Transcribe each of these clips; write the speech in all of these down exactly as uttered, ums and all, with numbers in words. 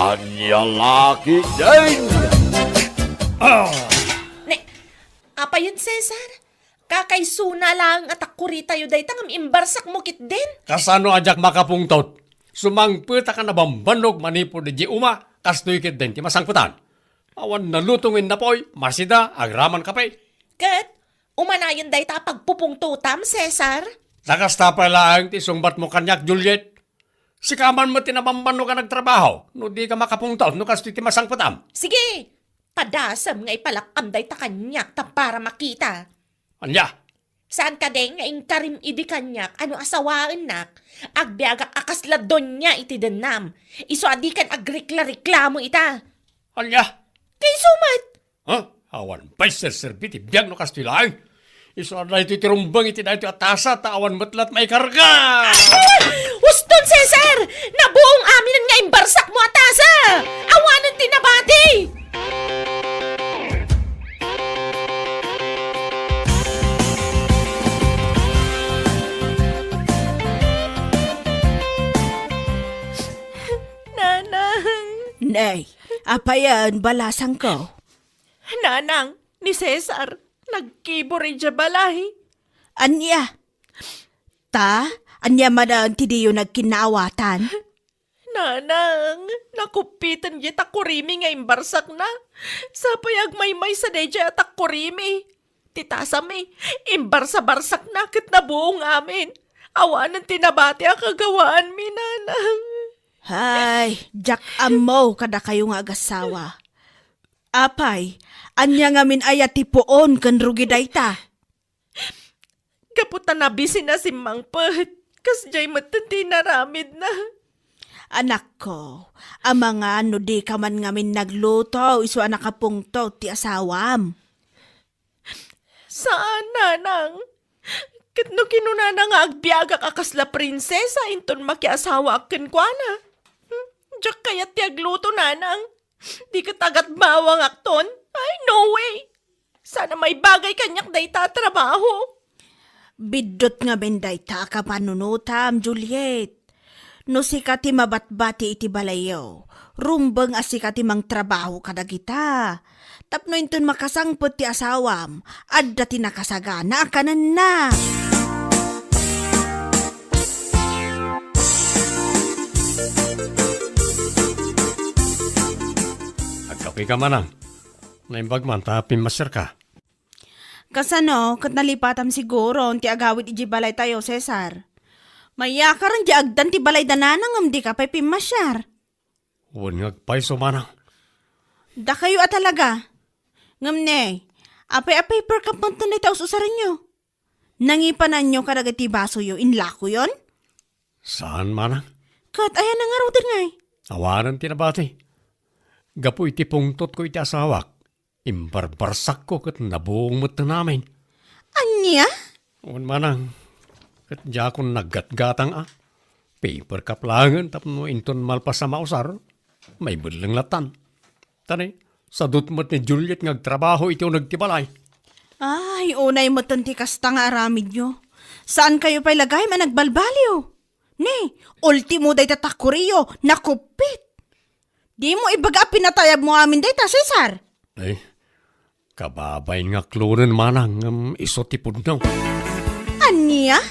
Ania la ketdin? Ah! Ne, apayen, Cesar? Kakaisuna laeng a takkuritayo dayta ngem imbarsakmo ketdin? Kasano a diak makapungtot? Sumangpetak a nabambannog manipud idiay uma, kastoy ketdin ti masangpetan. Awan naluto nga innapoy, masida, agraman kape. Ket, umanayon dayta a pagpupungtotam, Cesar? Ta kasta pay laeng ti sungbatmo kaniak, Juliet. Sika man met ti nabambannog a nagtrabaho, no dika makapungtot no kastoy ti masangpetam. Sige, padasem nga ipalakkam dayta kaniak ta para makita. Ania? Saan kadi nga inkarim idi kaniak a no asawaennak, agbiagak a kasla donia iti dennam. Isu a dikan agrikla-reklamo ita. Ania? Kayso met. Ha? Awan pay serserbi ti biag no kastoy laeng. Isu a daytoy ti rumbeng iti daytoy a tasa ta awan met la't maikarga. Uston, Cesar! Nabuong amin nga imbarsakmo a tasa! Awanen ti nabati! Nanang! Nay, apayen, balasangko? Nanang, ni Cesar, nagkibor idiay balay. Ania? Ta, ania manen ti diyo nagkinnaawatan? Nanang, nakuppiten diay takkurimi nga imbarsakna. Sapay agmaymaysa daydiay a takkurimi. Ti tasami, imbarsa-barsakna ket nabuong amin. Awanen ti nabati a kagawaanmi, Nanang. Hay, diak ammo kadakayo nga agassawa. Apay, ania ngamin aya ti puon ken rugi dayta? Gapu ta nabisi na simmangpet, kasdiay metten ti inaramidna. Anakko, amangan no dika man ngamin nagluto isu a nakapungtot ti asawam. Saan, Nanang. Ket no kinunana nga agbiagak a kasla prinsesa inton makiasawaak kenkuana. Hmm, diak kayat ti agluto, Nanang. Di ket agatbawangakton. Ay, no way. Sana maibagay kaniak dayta a trabaho. Biddut ngamin dayta a kapanunotam, Juliet. No sika ti mabatbati iti balayyo, rumbeng a sika ti mangtrabaho kadagita. Tapno inton makasangpet ti asawam, adda ti nakasagana a kanenna. Agkapeka, Manang. Naimbag man ta pimmasiarka. Kasano, ket nalipatam siguro ti agawid idiay balaytayo, Cesar? Mayakaren diay agdan ti balayda, Nanang, ngem dika pay pimmasiar. Wen nga agpayso, Manang. Dakayo a talaga. Ngem ne, apay a paper cup metten dayta us-usarenyo? Nangipananyo kadagiti basoyo, inlakoyon? Saan, Manang. Ket aya ngaruden ngay? Awanen ti nabati. Gapu iti pungtotko iti asawak, imbarbarsakko ket nabuong metten amin. Ania? Wen, Manang, ket diakon naggatgatang a. Paper cup laengen tapno inton malpas a mausar, maibelleng lattan. Ta ne, sadut met ni Juliet nga agtrabaho iti uneg ti balay. Ay, unay metten ti kasta nga aramidyo. Saankayo pay la gayam a nagbalbaliw. Ne, ultimo dayta takoriyo, nakuppit. Dimo ibaga a pinatayabmo amin dayta, Cesar. Ay, kababain nga klonen, Manang, ngem isu ti pudno. Ania?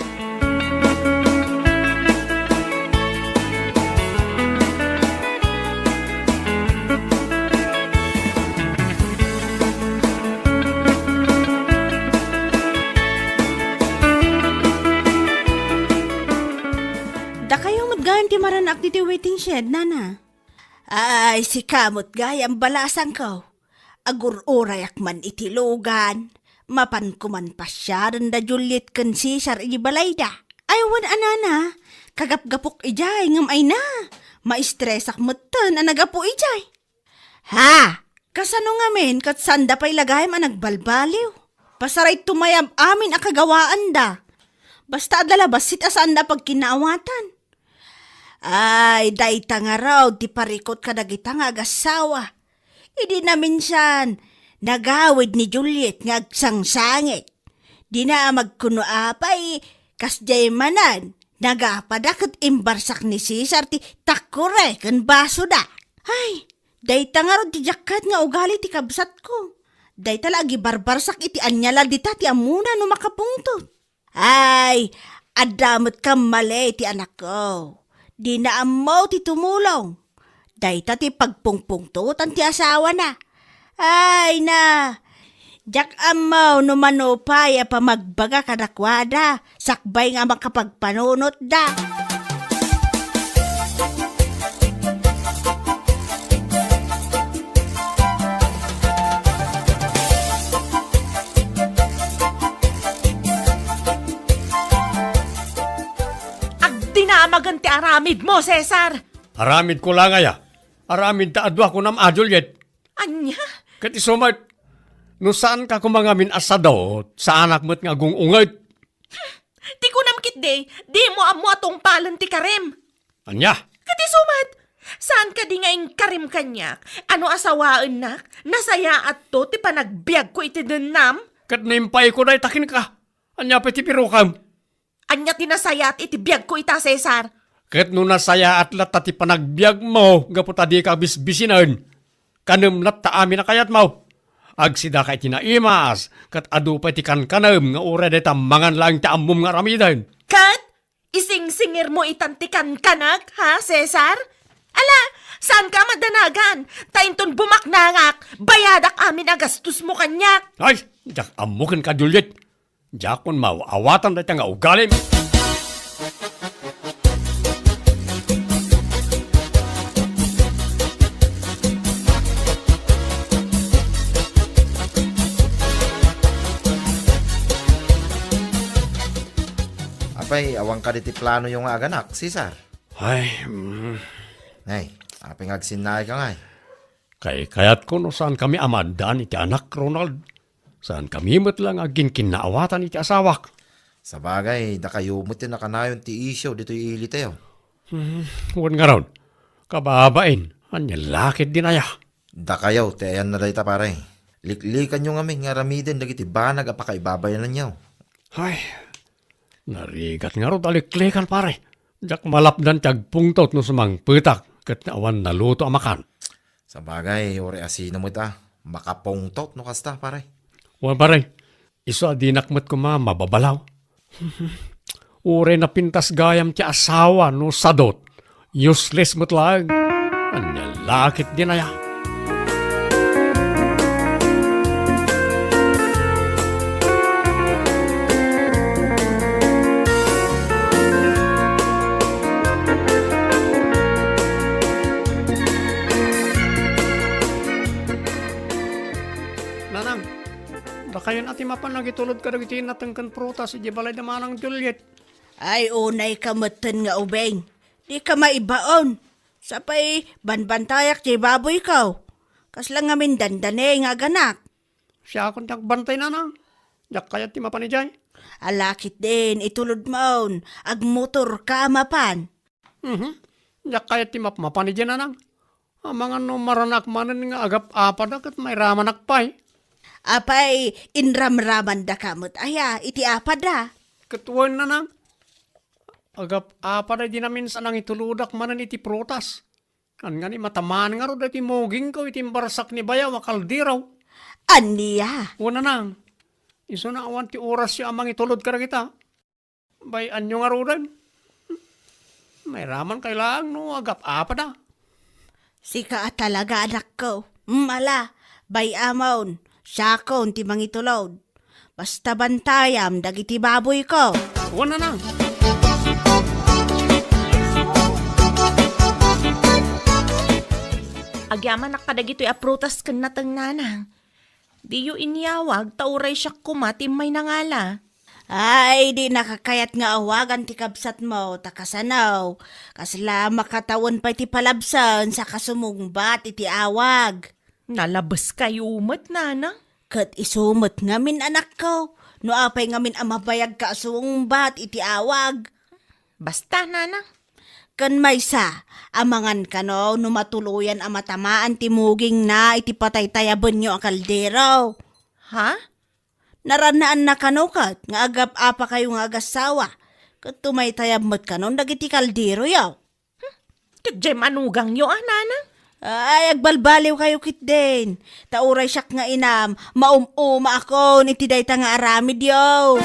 Dakayo met gayam ti maranak ditoy waiting shed, Nana. Ay, sika met gayam, balasangko. Agur-urayak man iti lugan. Mapanko man pasiaren da Juliet ken Cesar iti balayda. Ay, wen a, Nana, kagapgapok idiay, ngem ay na, maistresak metten a nagapu idiay. Ha? Kasano ngamin ket saanda pay la gayam a nagbalbaliw? Pasaray tumayab amin a kagawaanda. Basta adda la bassit a saanda a pagkinnaawatan. Ay, dayta ngarud ti parikut kadagita nga agassawa. Idi naminsan, nagawid ni Juliet nga agsangsangit. Dina a magkuno apay, kasdiay manen, nagapada ket imbarsak ni Cesar ti takkore ken basoda. Ay, dayta ngarud ti diak ket nga ugali ti kabsatko. Dayta la agibarbarsak iti ania la dita ti ammona no makapungtot. Ay, adda met kammali ti anakko. Dina ammo ti tumulong. Dayta ti pagpungpungtotan ti asawana. Ay na, diak ammo no mano pay a pamagbaga kadakuada, sakbay nga makapagpanunotda. Agdinamagen ti aramidmo, Cesar! Aramidko la ngay a. Aramid ta adu a kunam a, Juliet. Ania? Ket isu met, no saanka koma ngamin a sadot, saanak met nga agung-unget. Ti kunam ketdi, dimo ammo a tungpalen ti karim. Ania? Ket isu met, saan kadi nga inkarim kaniak a no asawaennak, nasayaatto ti panagbiagko iti dennam? Ket no impayko dayta kenka, ania pay ti birokam? Ania ti nasayaat iti biagko ita, Cesar? Ket no nasayaat latta ti panagbiagmo gapu ta dika bisbisinen, kanem latta amin a kayatmo. Agsidaka iti naimas, ket adu pay ti kankanem nga uray dayta mangan laeng ti ammom nga aramiden. Ket isingsingirmo itan ti kankanak, ha, Cesar? Ala, saanka a madanagan, ta inton bumaknangak, bayadak amin a gastosmo kaniak. Ay, diak ammo kenka, Juliet. Diakon maaw-awatan dayta nga ugalim. Apay, awan kadi ti planoyo nga aganak, Cesar? Ay, mm. Ay, apay nga agsinnaayka ngay? Kaykayatko no saankami a maaddaan iti anak, Ronald. Saankami met la nga aginkinnaawatan iti asawak. Sabagay, dakayo met ti nakanayon ti isyu ditoy ilitayo. Hmm, wen ngarud, kababain, ania la ketdin aya? Dakayo ti ayanna dayta, pare. Liklikanyo ngamin nga aramiden dagiti banag a pakaibabayananyo. Ay, narigat ngarud a liklikan, pare. Diak malapdan ti agpungtot no sumangpetak ket awan naluto a makan. Sabagay, uray asino met a makapungtot no kasta, pare. Wen, pare, isu a dinak met koma mababalaw. Uray napintas gayam ti asawa no sadot. Useless met laeng. Ania la ketdin aya? Nanang, dakayon a ti mapan agitulod kadagiti nateng ken prutas idiay balay da Manang Juliet. Ay, unayka metten nga ubing. Dika maibaon. Sapay, banbantayak ti baboyko. Kasla ngamin dandani nga aganak. Siakon ti agbantay, Nanang. Diak kayat ti mapan idiay. Ala ketdin, itulodmon. Agmotorka a mapan. Mhm. Diak kayat ti mapmapan idiay, Nanang. Amangan no maranak manen nga agap-apada ket mairamanak pay. Apay, inramramandaka met aya iti apada? Ket wen, Nanang. Agap-apada idi naminsan a nangitulodak manen iti prutas. Ngangani matamaan ngarud daytoy mugingko iti imbarsak ni bayaw a kaldero. Ania? Wen, Nanang. Isuna awan ti orasyo a mangitulod kadagita. Bay-anyo ngaruden. Mairaman kay laeng no agap-apada. Sika a talaga, anakko. Mm, ala, bay-amon, siakon ti mangitulod. Basta bantayam dagiti baboyko. Wen, Nanang. Agyamanak kadagitoy a prutas ken nateng, Nanang. Diyo inyawag ta uray siak koma ti immay nangala. Ay, dinaka kayat nga awagan ti kabsatmo, ta kasano? Kasla makatawen pay ti palabsen sa kasumungbat iti awag. Nalabeskayo met, Nanang. Ket isu met ngamin, anakko, no apay ngamin a mabayagka a sumungbat iti awag. Basta, Nanang. Ken maysa, amangan kano no matuloyan a matamaan ti mugingna iti pataytayabenyo a kaldero. Ha? Narannaanna kano ket nga agap-apakayo nga agassawa, ket tumaytayab met kanon dagiti kalderoyo. Ket diay manugangyo a, Nanang? Ay, agbalbaliwkayo ketdin. Ta uray siak nga inam, maum-umaakon iti dayta nga aramidyo.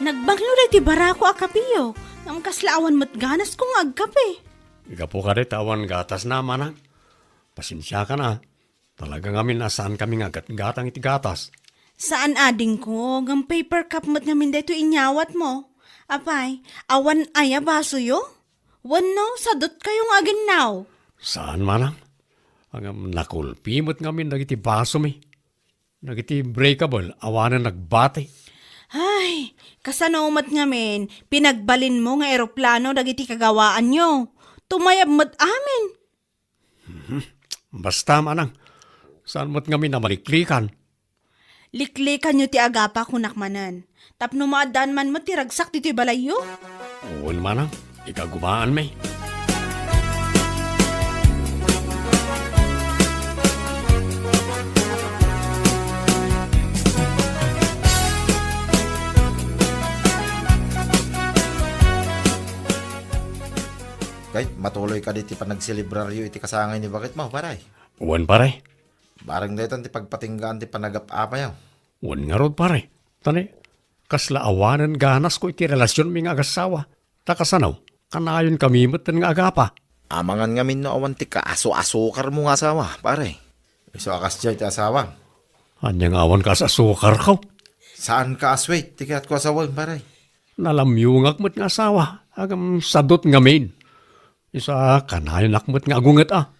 Nagbanglo daytoy barako a kapeyo, ngem kasla awan met ganasko nga agkape. Gapu kadi ta awan gatasna, manang. Pasensiakan a. Talaga ngamin a saankami nga agatgatang iti gatas. Saan adingko, ngem paper cup met ngamin daytoy inyawatmo. Apay, awan aya basoyo? Wenno, sadutkayo nga aginnaw? Saan, manang. Ngem nakulpi met ngamin dagiti basomi. Dagiti breakable, awanen nagbati. Ay, kasano met ngamin, pinagbalinmo nga eroplano dagiti kagawaanyo? Tumayab met amin. Mhm. Basta, manang, saan met ngamin a maliklikan? Liklikanyo ti agapa, kunak manen. Tapno maaddaan man met ti ragsak ditoy balayyo? Wen, manang, ikagumaanmi. Kay, matuloy kadi ti panagselebraryo iti kasangay ni baketmo, pare? Wen, pare. Bareng daytan ti pagpatinggaan ti panagap-apayo. Wen ngarud, pare. Tani, kasla awanen ganasko iti relasionmi nga agassawa. Ta kasano, kanayonkami metten nga agapa. Amangan ngamin no awan ti kaasu-asukarmo nga asawa, pare. Isu a kasdiay ti asawam. Ania nga awan kaasu-asukarko? Saan ka a sweet ti kayatko a sawen, pare. Nalamyongak met nga asawa, ngem sadut ngamin. Isu a kanayonak met nga agunget a.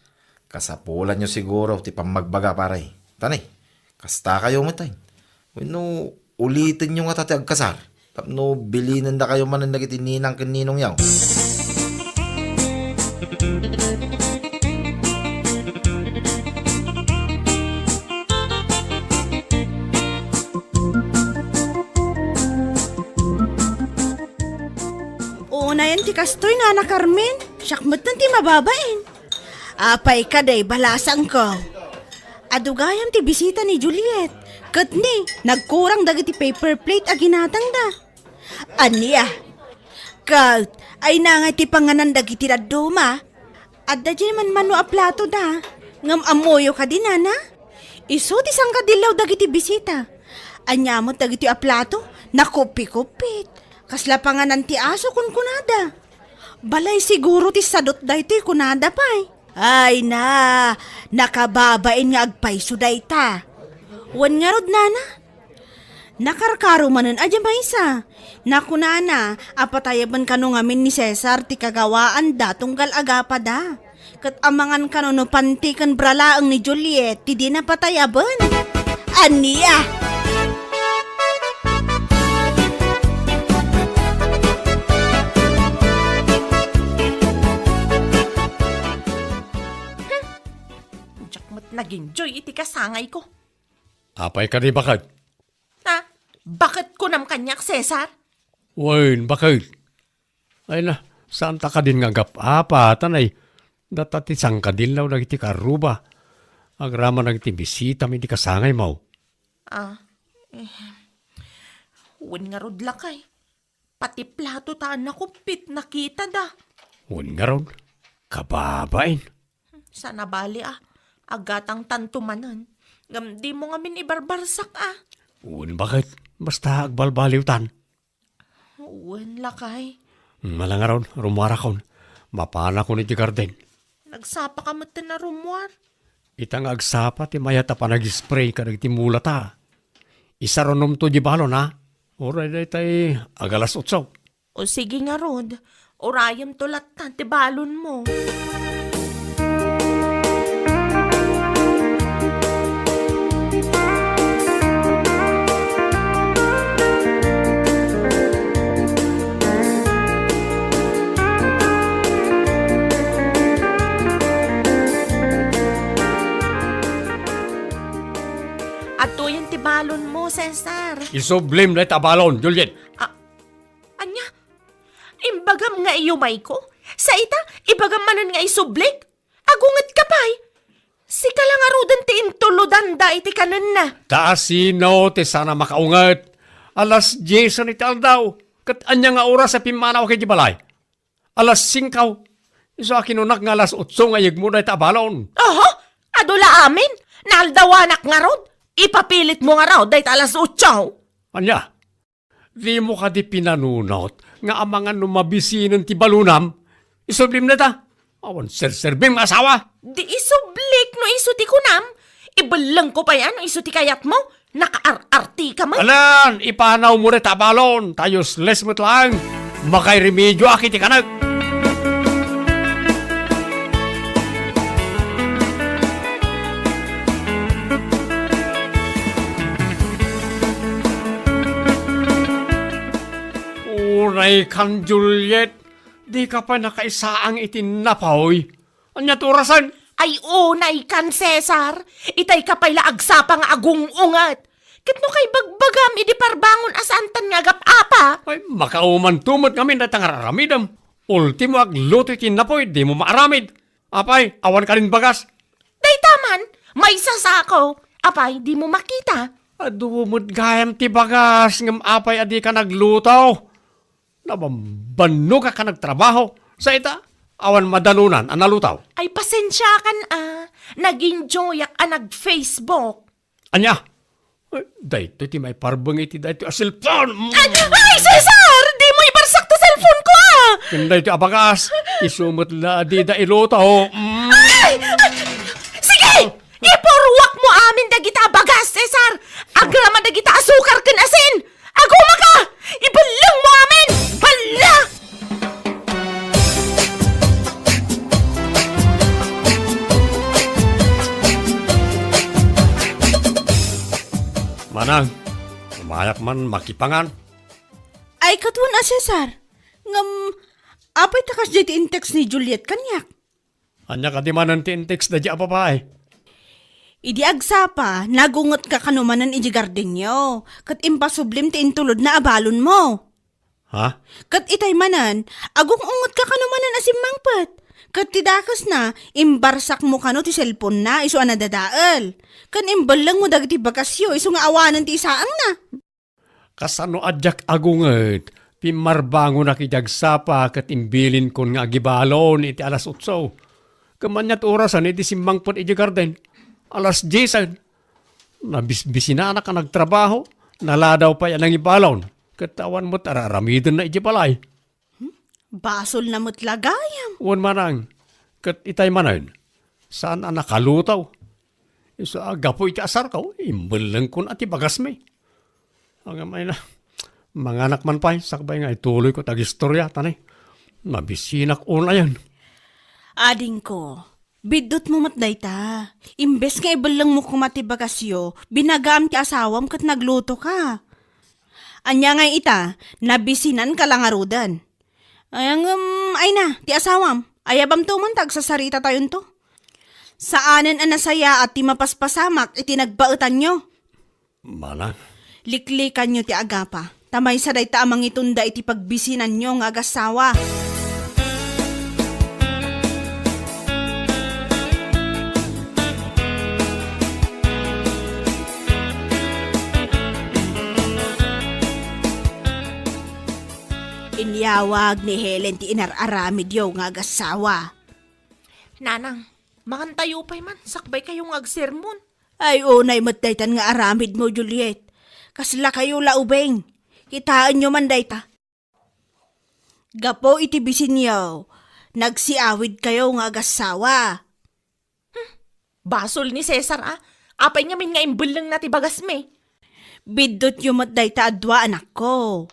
Kasapulanyo siguro ti pammagbaga, pare. Tani, kastakayo met, ay. Wenno, ulitenyo ngata ti agkasar tapno bilinendakayo manen dagiti ninang ken ninongyo. Unayen ti kastoy, Nana Carmen. Siak metten ti mababain. Apay kadi, balasangko. Adu gayam ti bisita ni Juliet. Ket ni, nagkurang dagiti paper plate a ginatangda. Ania? Ket, ay nangay ti panganan dagiti dadduma? Adda diay manmano a platoda. Ngem ammoyo kadi, Nana? Isu ti sangkadillaw dagiti bisita. Ania met dagitoy a plato? Nakuppi-kuppit. Kasla panganan ti aso, kunkunada. Balay siguro ti sadut daytoy, kunada pay. Ay na, nakababain nga agpayso dayta. Wen ngarud, Nana? Nakarkaro manen a diay maysa. Nakunana a patayaben kano ngamin ni Cesar ti kagawaanda tunggal agapada. Ket amangan kano no panti ken bra laeng ni Juliet ti dina patayaben. Ania? Diak met nag-enjoy iti kasangayko. Apay kadi, baket? Ha? Baket kunam kaniak, Cesar? Wen, baket? Ay na, saanta kadin nga agap-apa, tanay, data ti sangkadillaw dagiti karruba. Agraman dagiti bisitami iti kasangaymo. Ah, eh, wen ngarud, lakay. Pati plato ta a nakuppit, nakitada. Wen ngarud, kababain. Saan a bali a, agatangtanto manen. Ngem dimo ngamin ibarbarsak a. Wen, baket? Basta agbalbaliwtan. Wen, lakay. Ala ngarud, rummuarakon. Mapanakon iti garden. Nagsapaka metten a rummuar? Ita nga agsapa ti mayat a panag-spray kadagiti mulata. Isarunomto di balon, ha? Uray daytay agalas otso. O sige ngarud, urayemto latta ti balonmo. Adtoyen ti balonmo, Cesar. Isublim dayta a balon, Juliet. Ah, ania? Imbagam nga yumayko. Sa ita, ibagam manen nga isublik. Agungetka pay. Sika la ngaruden ti intulodanda iti kanenna. Ta asino ti saan a makaunget? Alas diesen iti aldaw, ket ania nga oras a pimmanawak iti balay? Alas singko. Isu a kinunak nga alas otso nga yegmo dayta a balon. Oho, adu la amin. Naaldawanak ngarud. Ipapilitmo ngarud dayta alas otso. Ania? Dimo kadi pinanunot nga amangan no mabisinen ti balonam? Isublim dayta. Awan serserbim nga asawa. Di isublik no isu ti kunam. Ibellengko pay a no isu ti kayatmo. Nakaar-artika met. Alan, ipanawmo dayta a balon, ta useless met laeng. Makairemedioak iti kanek. Unay kan, Juliet, dika pay nakaisaang iti napoy. Ania ti orasen? Ay, unay kan, Cesar. Itay ka pay la agsapa nga agung-unget. Ket no kay bagbagam idi parbangon a saantan nga agap-apa. Ay, makaumanto met ngamin dayta nga ar-aramidem. Ultimo, agluto iti napoy, dimo maaramid. Apay, awan kadin bagas? Dayta man, maysa sako. Apay, dimo makita? Adu met gayam ti bagas, ngem apay a dika nagluto? Nabambannogak a nagtrabaho. Sa ita, awan madanonan a nalutaw. Ay, pasensiakan a. Nag-enjoyak a nag-Facebook. Ania? Eh, daytoy ti maiparbeng iti daytoy a cellphone. Mm. Ay, ay, Cesar! Dimo ibarsak ti cellphone ko, a! Ken daytoy a bagas, isu met la a dida iluto. Mm. Ay! Ay! Sige! Ipurruakmo amin dagita a bagas, Cesar! Agraman dagita asukar ken asin! Agumaka! Ibellengmo amin! Hala! Manang, umayak man makipangan. Ay, ket wen a, Cesar. Ngem, apay ta kasdiay ti in-text ni Juliet kaniak? Ania kadi manen ti in-text daydiay a babai? Idi agsapa, nagungetka kano manen idiay gardenyo, ket impasublim ti intulodna a balonmo. Ha? Ket itay manen, agung-ungetka kano manen a simmangpet. Ket ti dakesna, imbarsakmo kano ti cellphone-na isu a nadadael. Ken imbellengmo dagiti bagasyo isu nga awanen ti isaangna. Kasano a diak agunget, pimmarbangonak idi agsapa ket imbilinkon nga agibalon iti alas otso. Ngem ania ti orasen idi simmangpet idiay garden? Alas diesen. Nabisbisinanak a nagtrabaho, naladaw pay a nangibalon, ket awan met ar-aramidenna idiay balay. Hmm? Basolna met la gayam. Wen manang, ket itay manen, saan a nakaluto. Isu a gapu iti asarko, imbellengkon a ti bagasmi. Ngem ay na, manganak man pay, sakbay nga ituloyko ti agistoria, ta ne, nabisinak unayen. Adingko, biddutmo met dayta. Imbes nga ibellengmo koma ti bagasyo, binagaam ti asawam ket naglutoka. Ania ngay ita, nabisinanka la ngaruden. Ay, ngem, ay na, ti asawam, ayabamto man ta agsasaritatayon to. Saanen a nasayaat ti mapaspasamak iti nagbaetanyo. Manang. Liklikanyo ti agapa, ta maysa dayta a mangitunda iti pagbisinanyo nga agassawa. Inyawag ni Helen ti inar-aramidyo nga agassawa. Nanang, mangantayo pay man, sakbay kayo nga agsermon. Ay, unay met daytan nga aramidmo, Juliet. Kasla kayo la ubing. Kitaenyo man dayta. Gapu iti bisinyo, nagsiawid kayo nga agassawa. Basol ni Cesar, a. Apay ngamin nga imbellengna ti bagasmi? Biddutyo met dayta a dua, anakko.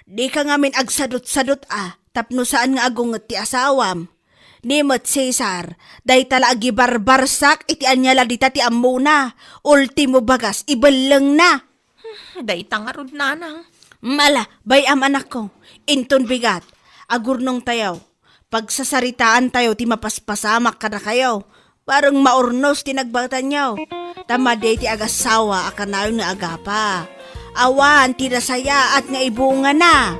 Dika ngamin agsadutsadut, a, tapno saan nga agunget ti asawam. Ni met Cesar, dayta la agibarbarsak iti ania la dita ti ammona. Ultimo bagas, ibellengna. Hmm, dayta ngarud, nanang. Mala, bay-am, anakko. Inton bigat, agurnongtayo. Pagsasaritaantayo ti mapaspasamak kadakayo. Bareng maurnos ti nagbaetanyo. Ta madi ti agassawa a kanayon nga agapa. Awan ti nasayaat nga ibungana.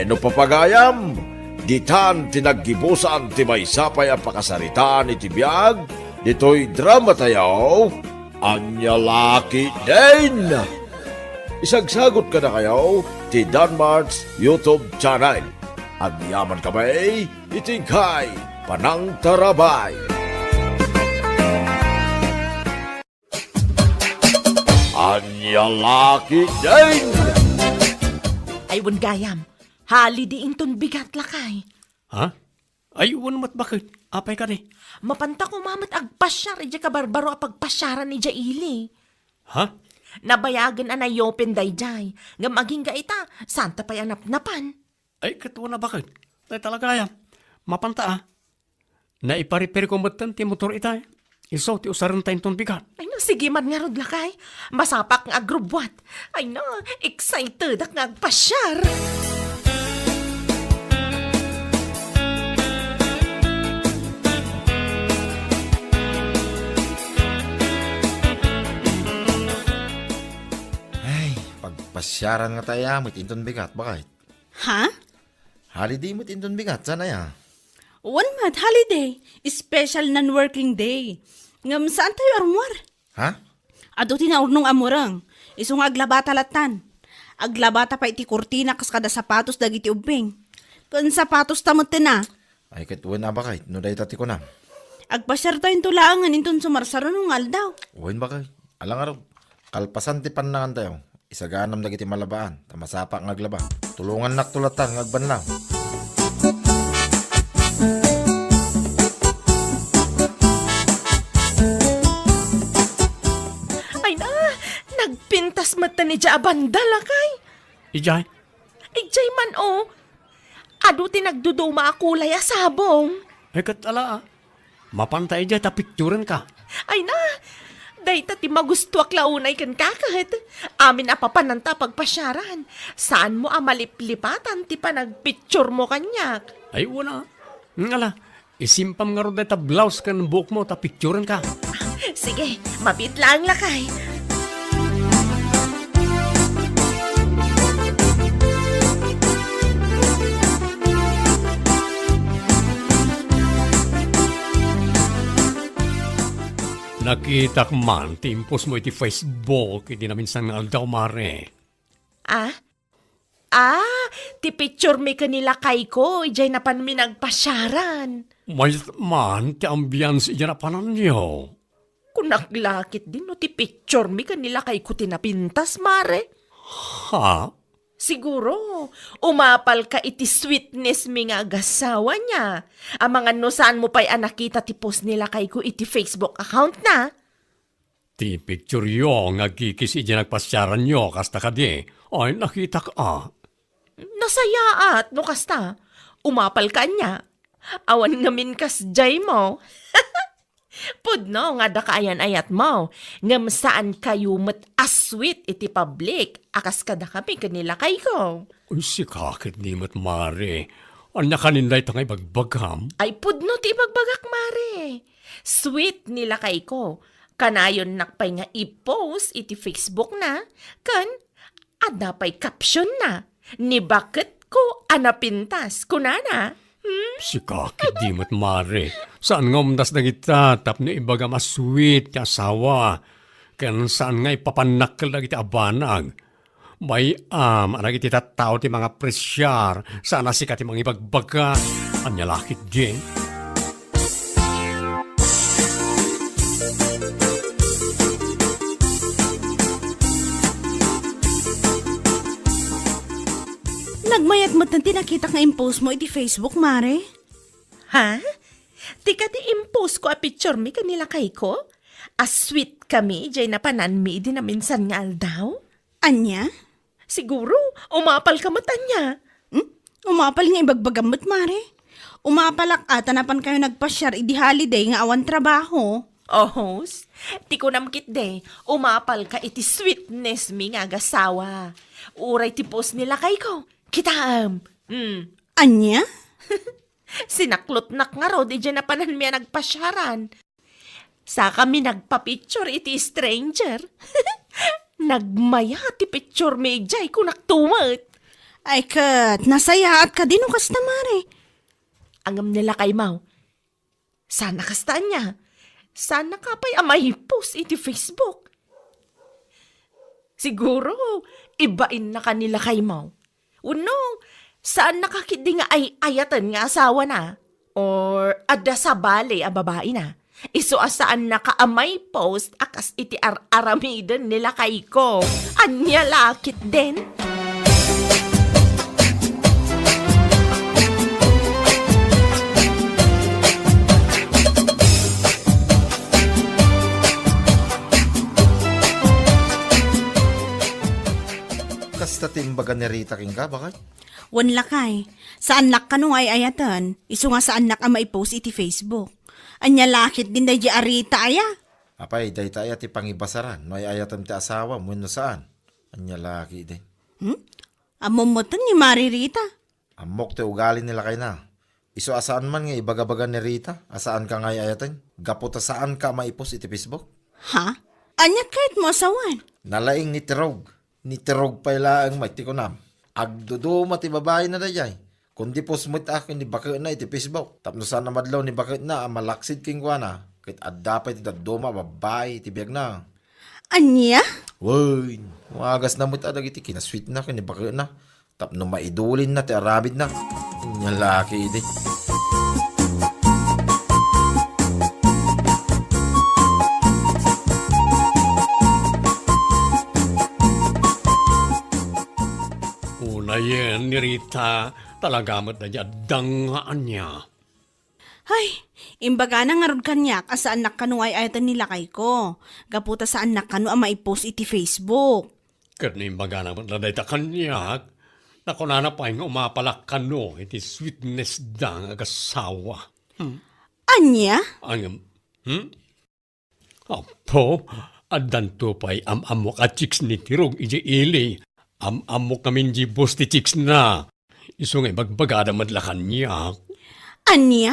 No papagayam, ditan ti naggibusan ti maysa pay a pakasaritaan iti biag ditoy dramatayo, Ania La Ketdin! Isagsagot kadakayo ti Danmart's YouTube channel. Agyaman kami iti inkay panangtarabay. Ania La Ketdin! Ay, wen gayam. Holiday inton bigat, lakay. Ha? Ay, wen met, baket. Apay kadi? Mapanta koma met agpasiar idiay kabarbaro a pagpasiaran idiay ili. Ha? Nabayagen a nayopen daydiay. Ngem agingga ita, saanta pay a napnapan. Ay, ket wen a, baket. Dayta la gayam. Mapanta a. Naiparepairko metten ti motor itay. Isu ti usarenta inton bigat. Ay, no, sige man ngarud, lakay. Masapak nga agrubbuat. Ay, no, excitedak nga agpasiar. Ay, pagpasiaran nga tayo, met inton bigat, baket. Ha? Holiday met inton bigat, saan aya? Wen met, holiday. Special non-working day. Ngem saan tayo armuar? Ha? Adu ti naurnong a mureng. Isu nga aglabata lattan. Aglabata pay ti kurtina kas kada sapatos dagiti ubbing. Ken sapatos ta metten a. Ay, ket wen a, baket, no dayta ti kunam. Agpasiar tayo into laengen inton sumarsaruno nga aldaw. Wen, baket. Ala ngarud. Kalpasan ti pannangan tayo. Isaganam dagiti malabaan, ta masapak nga aglaba. Tulongannakto lattan nga agbanlaw. Ay na, nagpintas met ta ni Dia a banda, lakay. Ijay? Ijay man, oh. Adu ti nagduduma a kulay a sabong. Ay, ket ala, ah. Mapanta idiay ta picturenka. Ay na, dayta ti magustuak la unay kenka ket. Amin a papananta a pagpasiaran. Saanmo a maliplipatan ti panagpicturemo kaniak. Ay, wen a. Ngala, isimpam ngarud dayta blouse ken buokmo ta picturenka. Sige, mabiit laeng, lakay. Nakitak man ti impostmo iti Facebook iti naminsan nga aldaw, mare. Ah? Ah, ti picturemi ken ni lakayko, idiay napanmi nagpasiaran. Mayat man ti ambiance idiay napananyo. Kunak la ketdin no ti picturemi ken ni lakayko ti napintas, mare. Ha? Siguro, umapalka iti sweetnessmi nga agasawa niya. Amangan no saanmo pay a nakita ti post ni lakayko iti Facebook accountna. Ti pictureyo nga agkikis idiay nagpasiaranyo, kasta kadi? Ay, nakitak a. Nasayaat no kasta. Umapalka ania? Awan ngamin kasdiaymo. Pudno nga adda kaayan-ayatmo, ngem saankayo met a sweet iti public a kas kadakami ken ni lakayko. Uy, sika ketdi met, mare. Ania kanin dayta nga ibagbagam? Ay, pudno ti ibagbagak, mare. Sweet ni lakayko. Kanayonnak pay nga i-post iti Facebook na, ken adda pay caption na, "Ni baketko a napintas," kunana. Hmm? Sika ketdi met, mare. Saan nga umdas dagita tapno ibagam a sweet ti asawa, ken saan nga ipapannakkel dagiti abanag. Bay-am a dagiti tattao ti mangapresiar, saan a sika ti mangibagbaga. Ania la ketdi? Nagmayat met ti nakitak nga impostmo iti Facebook, mare. Ha? Ti kadi impostko a picturemi ken ni lakayko? A sweet kami, idiay napananmi idi naminsan nga aldaw? Ania? Siguro, umapalka met ania? Hmm? Umapal nga ibagbagam met, mare. Umapalak a ta napankayo nagpasiar idi holiday nga awan trabaho. Ohos, ti kunam ketdi, umapalka iti sweetnessmi nga agasawa. Uray ti post ni lakayko. Kitaem. Hmm. Ania? Sinaklotnak ngarud idiay napananmi a nagpasiaran. Sakami nagpa-picture iti stranger. Nagmayat ti picturemi idiay, kunak tumet. Ay ket, nasayaat kadi no kasta, Mare? Ngem ni lakaymo, saan a kasta ania? Saan a ka pay a maipost iti Facebook? Siguro, ibain na ka ni lakaymo. Wenno, saan na ka ketdi nga ay-ayaten nga asawana? Or adda sabali a babaina? Isu a saan na ka a maipost a kas iti ar-aramiden ni lakayko. Ania la ketdin? Kasta ti imbaga ni Rita kenka, baket? Wen lakay, saannak kano nga ay-ayaten, isu nga saannak a maipost iti Facebook. Ania la ketdin daydi a Rita aya? Apay, dayta aya ti pangibasaran, no ay-ayatem ti asawam wenno saan? Ania la ketdin? Hmm? Ammom metten ni Mare Rita. Ammok ti ugali ni lakayna. Isu a saan man nga ibagabaga ni Rita a saanka nga ay-ayaten gapu ta saanka a maipost iti Facebook. Ha? Aniat kayatmo a sawen? Nalaing ni Tirog. Ni Tirog pay laeng met ti kunam. Agduduma ti babaina daydiay. Kundi post met a ken ni baketna iti Facebook. Tapno saan a madlaw ni baketna a malaksid kenkuana, ket adda pay ti dadduma a babbai iti biagna. Ania? Wen, wagasna met a dagiti kinasweetna ken ni baketna. Tapno maidulinna ti aramidna. Ania la ketdi. Unayen ni Rita, talaga met daydi adda nga ania. Ay, imbagana ngarud kaniak a saannak kano nga ay-ayaten ni lakayko, gapu ta saannak kano a maipost iti Facebook. Ket no imbagana met la dayta kaniak, nakunana pay nga umapalak kano iti sweetness da nga agasawa. Hmm? Ania? Ang, hmm? Apo, addanto pay am-ammok a chicks ni Tirog idiay ili. Am-ammok ngamin di boss ti chicks na. Isu nga ibagbagada met la kaniak. Ania?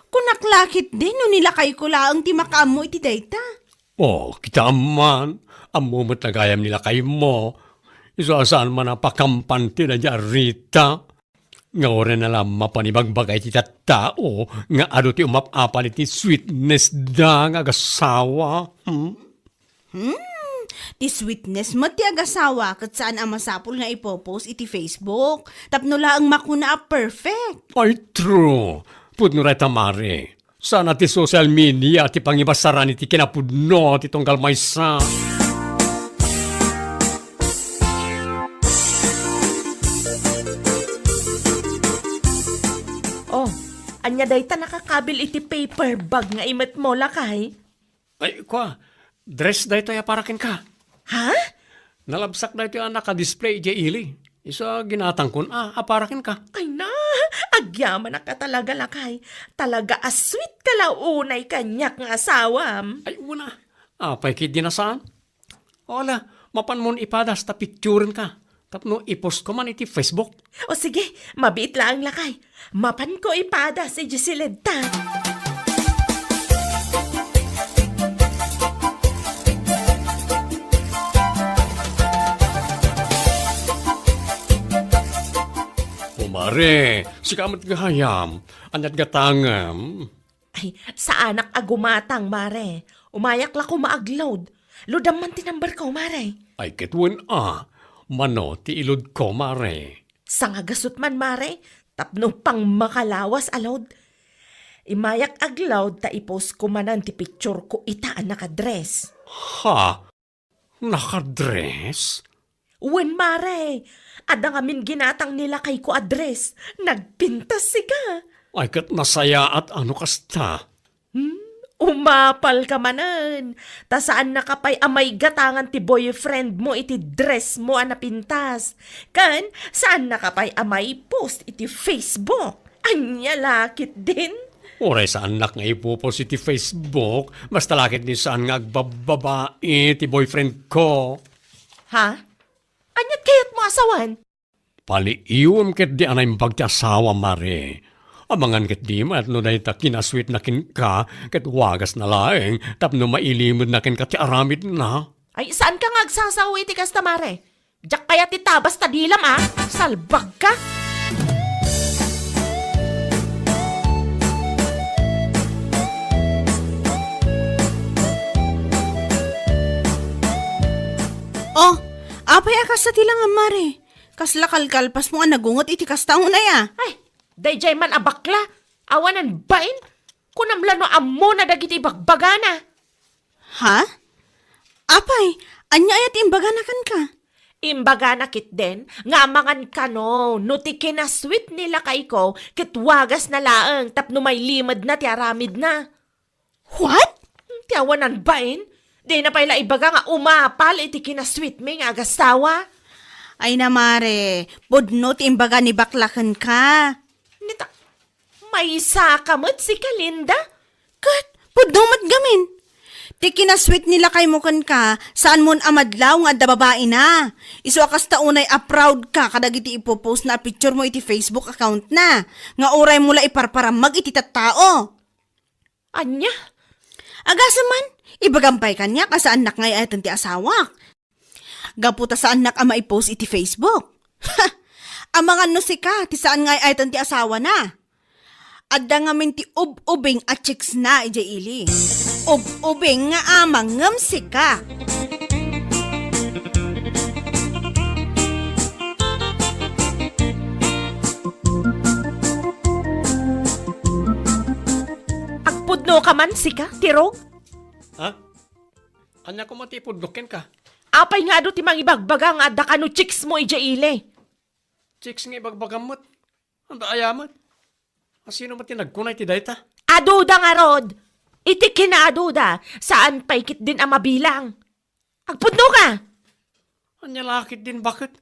Kunak la ketdi no ni lakayko laeng ti makaammo iti dayta. Oh, kitaem man, ammo met gayam ni lakaymo. Isu a saan man a pakampan ti daydi a Rita. Nga uray na la mapan ibagbaga iti tattao nga adu ti umap-apal iti sweetness da nga agasawa. Hmm? Hmm, ti sweetness met ti agasawa ket saan a masapul nga ipopost iti Facebook tapno laeng makuna a perfect. Ay, true. Pudno dayta, Mare. Saan a ti social media ti pangibasaran iti kinapudno ti tunggal maysa. Oh, ania dayta nakakabil iti paper bag nga imetmo, lakay? Ay, kua, dress daytoy a para kenka. Ha? Nalabsak daytoy a naka-display idiay ili. Isu a ginatangkon a, a para kenka. Ay na, agyamanak a talaga, lakay. Talaga a sweet ka la unay kaniak nga asawam. Ay, una. Apay ketdi a saan? Ala, mapanmon ipadas ta picturenka. Tapno i-post ko man iti Facebook. O sige, mabiit laeng, lakay. Mapanko ipadas idiay siled ta. O Mare, sika met gayam. Aniat gatangem? Ay, saanak a gumatang, Mare. Umayak la koma ag-load. Loadam man ti number ko, Mare. Ay, ket wen a. Mano ti i-load ko, Mare? Sangagasut man, Mare. Tapno pangmakalawas a load. Imayak ag-load ta i-post ko manen ti picture ko ita a nakadress. Ha? Nakadress? Wen, Mare. Adda ngamin ginatang ni lakayko a dress. Nagpintas sika. Ay, ket nasayaat a no kasta. Hmm? Umapal ka manen. Ta saan na ka pay a maigatangan ti boyfriend mo iti dress mo a napintas. Ken saan na ka pay a maipost iti Facebook. Ania la ketdin? Uray saannak nga ipopost iti Facebook, basta la ketdin saan nga agbababae ti boyfriend ko. Ha? Aniat kayatmo a sawen? Paliiwem ketdi a naimbag ti asawam, Mare. Amangan ketdi met no dayta kinasweetna kenka ket wagasna laeng tapno mailimedna kenka ti aramidna. Ay, saanka nga agsasao iti kasta, Mare. Diak kayat ti A, basta dilam, a. Salbagka. Oh, apay a kasta ti langam, Mare? Kasla kalkalpasmo a nagunget iti kasta unay, a? Ay, daydiay man a bakla. Awanan bain. Kunam la no ammona dagiti ibagbagana. Ha? Apay, ania aya ti imbagana kenka? Imbagana ketdin nga amangan kano no ti kinasweet ni lakayko ket wagasna laeng tapno mailimedna ti aramidna. What? Ti awanan bain, dina pay la ibaga nga umapal iti kinasweetmi nga agasawa. Ay na, Mare, pudno ti imbaga ni bakla kenka. Nita, maysa ka met sika, Linda? Ket, pudno met gamin. Ti kinasweet ni lakaymo kenka, saanmon a madlaw nga adda babaina. Isu a kasta unay a proud ka kadagiti ipopost na a picture mo iti Facebook account na, nga uray mo la iparparammag iti tattao. Ania? Agasem man, ibagam pay kaniak a saannak nga ay-ayaten ti asawak. Gapu ta saannak a maipost iti Facebook. Amangan no sika ti saan nga ay-ayaten ti asawana. Adda ngamin ti ub-ubing a chicks na idiay ili. Ub-ubing nga amang ngem sika. Agpudno ka man, sika, Tirog? Ha? Ania koma ti ipudno kenka? Apay nga adu ti mangibagbaga nga adda kano chicks mo idiay ili? Chicks nga ibagbagam met. Anda aya met? A, sino met ti nagkuna iti dayta? Aduda ngarud! Iti kinaaduda, saan pay ketdin a mabilang. Agpudno ka! Ania la ketdin baket?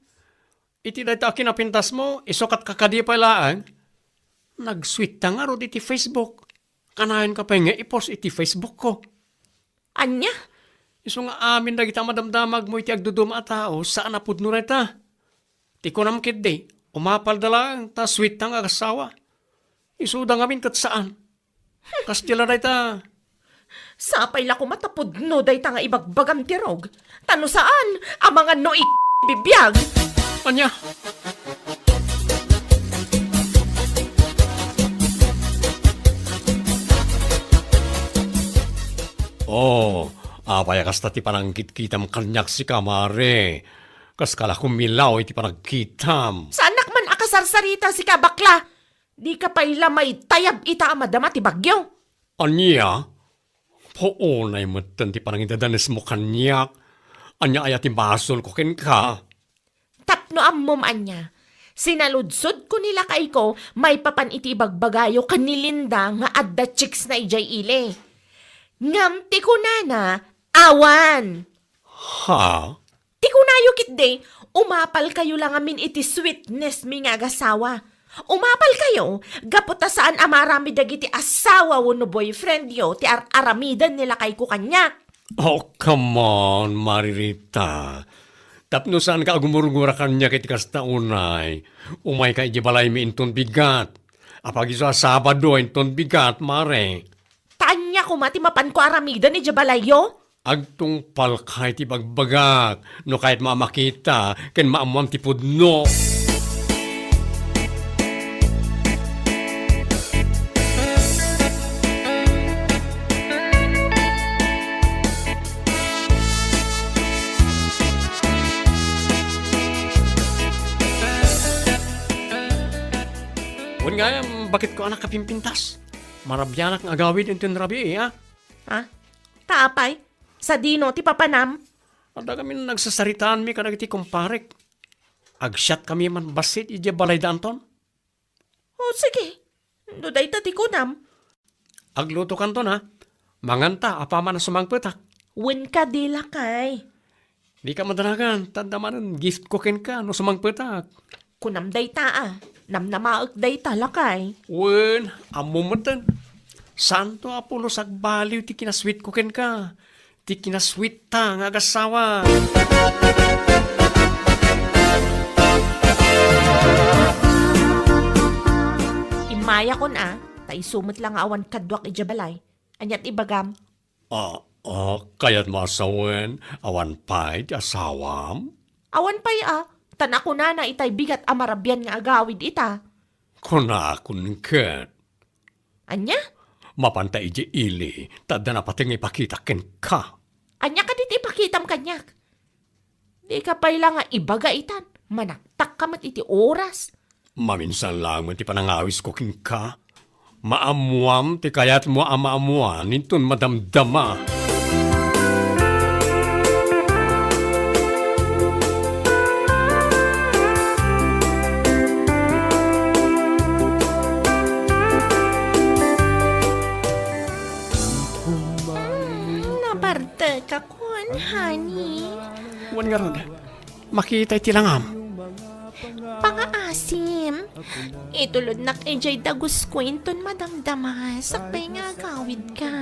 Iti dayta a kinapintasmo, isu ket kakadi pay laeng. Nagsweet ta ngarud iti Facebook. Kanayon ka pay nga i-post iti Facebook ko. Ania? Isu nga amin dagita madamdamag mo iti agduduma a tao, saan a pudno dayta. Ti kunam ketdi, umapalda laeng ta sweet ta nga agasawa. Isuda ngamin ket saan. Kasdi la dayta. Sapay la koma ta pudno dayta nga ibagbagam, Tirog. Ta no saan, amangan no ik-, bibiag. Ania? Oh, apay a kasta ti panangkitkitam kaniak sika, Mare? Kas ka la kumilaw iti panagkitam. Saannak man a kasarsarita sika, bakla. Dika pay la maitayab ita a madama ti bagyo. Ania? Puonay metten ti panangidadanesmo kaniak. Ania aya ti basolko kenka? Tapno ammom ania, sinaludsodko ni lakayko maipapan iti ibagbagayo ken ni Linda nga adda chicks na idiay ili. Ngem ti kunana, awan. Ha? Ti kunayo ketdi, umapalkayo la ngamin iti sweetness mi nga agasawa. Umapalkayo, gapu ta saan a maaramid dagiti asawa wenno boyfriendyo ti ar-aramiden ni lakayko kaniak. Oh, come on, Maririta. Tapno saanka agumurgura kaniak iti kasta unay, umayka idiay balaymi inton bigat. Apag-isu a Sabado inton bigat, Mare. Ta ania koma ti mapanko aramiden idiay balayyo? Agtungpalka iti bagbagak, no kayatmo a makita ken maammoan ti pudno. Wen gayam, baketko a nakapimpintas? Marabianak nga agawid inton rabii, a? Ha? Ta apay? Sadino ti papanam? Adda kami nagsasaritaanmi kadagiti kumparek. Agsiatkami man bassit idiay balayda Anton. O, sige. No dayta ti kunam. Aglutokanton, a. Manganta, apaman a sumangpetak. Wen kadi, lakay. Dika madanagan, ta adda manen giftko kenka no sumangpetak. Kunam dayta, a. Namnamaek dayta, lakay. Wen, ammom metten. Santo a pulos agbaliw ti kinasweetko kenka. Ti kinasweetta nga agasawa. Immayakon, a, ta isu met la nga awan kaduak idiay balay. Ania ti ibagam? A, a, kayatmo a sawen, awan pay ti asawam? Awan pay, a. Ta nakunana itay bigat a marabian nga agawid ita. Kunakon ket. Ania? Mapanta idiay ili, ta adda napateg nga ipakitak kenka. Ania kadi ti ipakitam kaniak? Dika pay la nga ibaga itan, manaktakka met iti oras. Maminsan laeng met ti panangawisko kenka. Maammoam ti kayatmo a maammoan inton madamdama. Napartek akon, honey. Wen ngarud, makita iti langam. Pangaasim, itulodnak idiay dagusko inton madamdama, sakbay nga agawidka.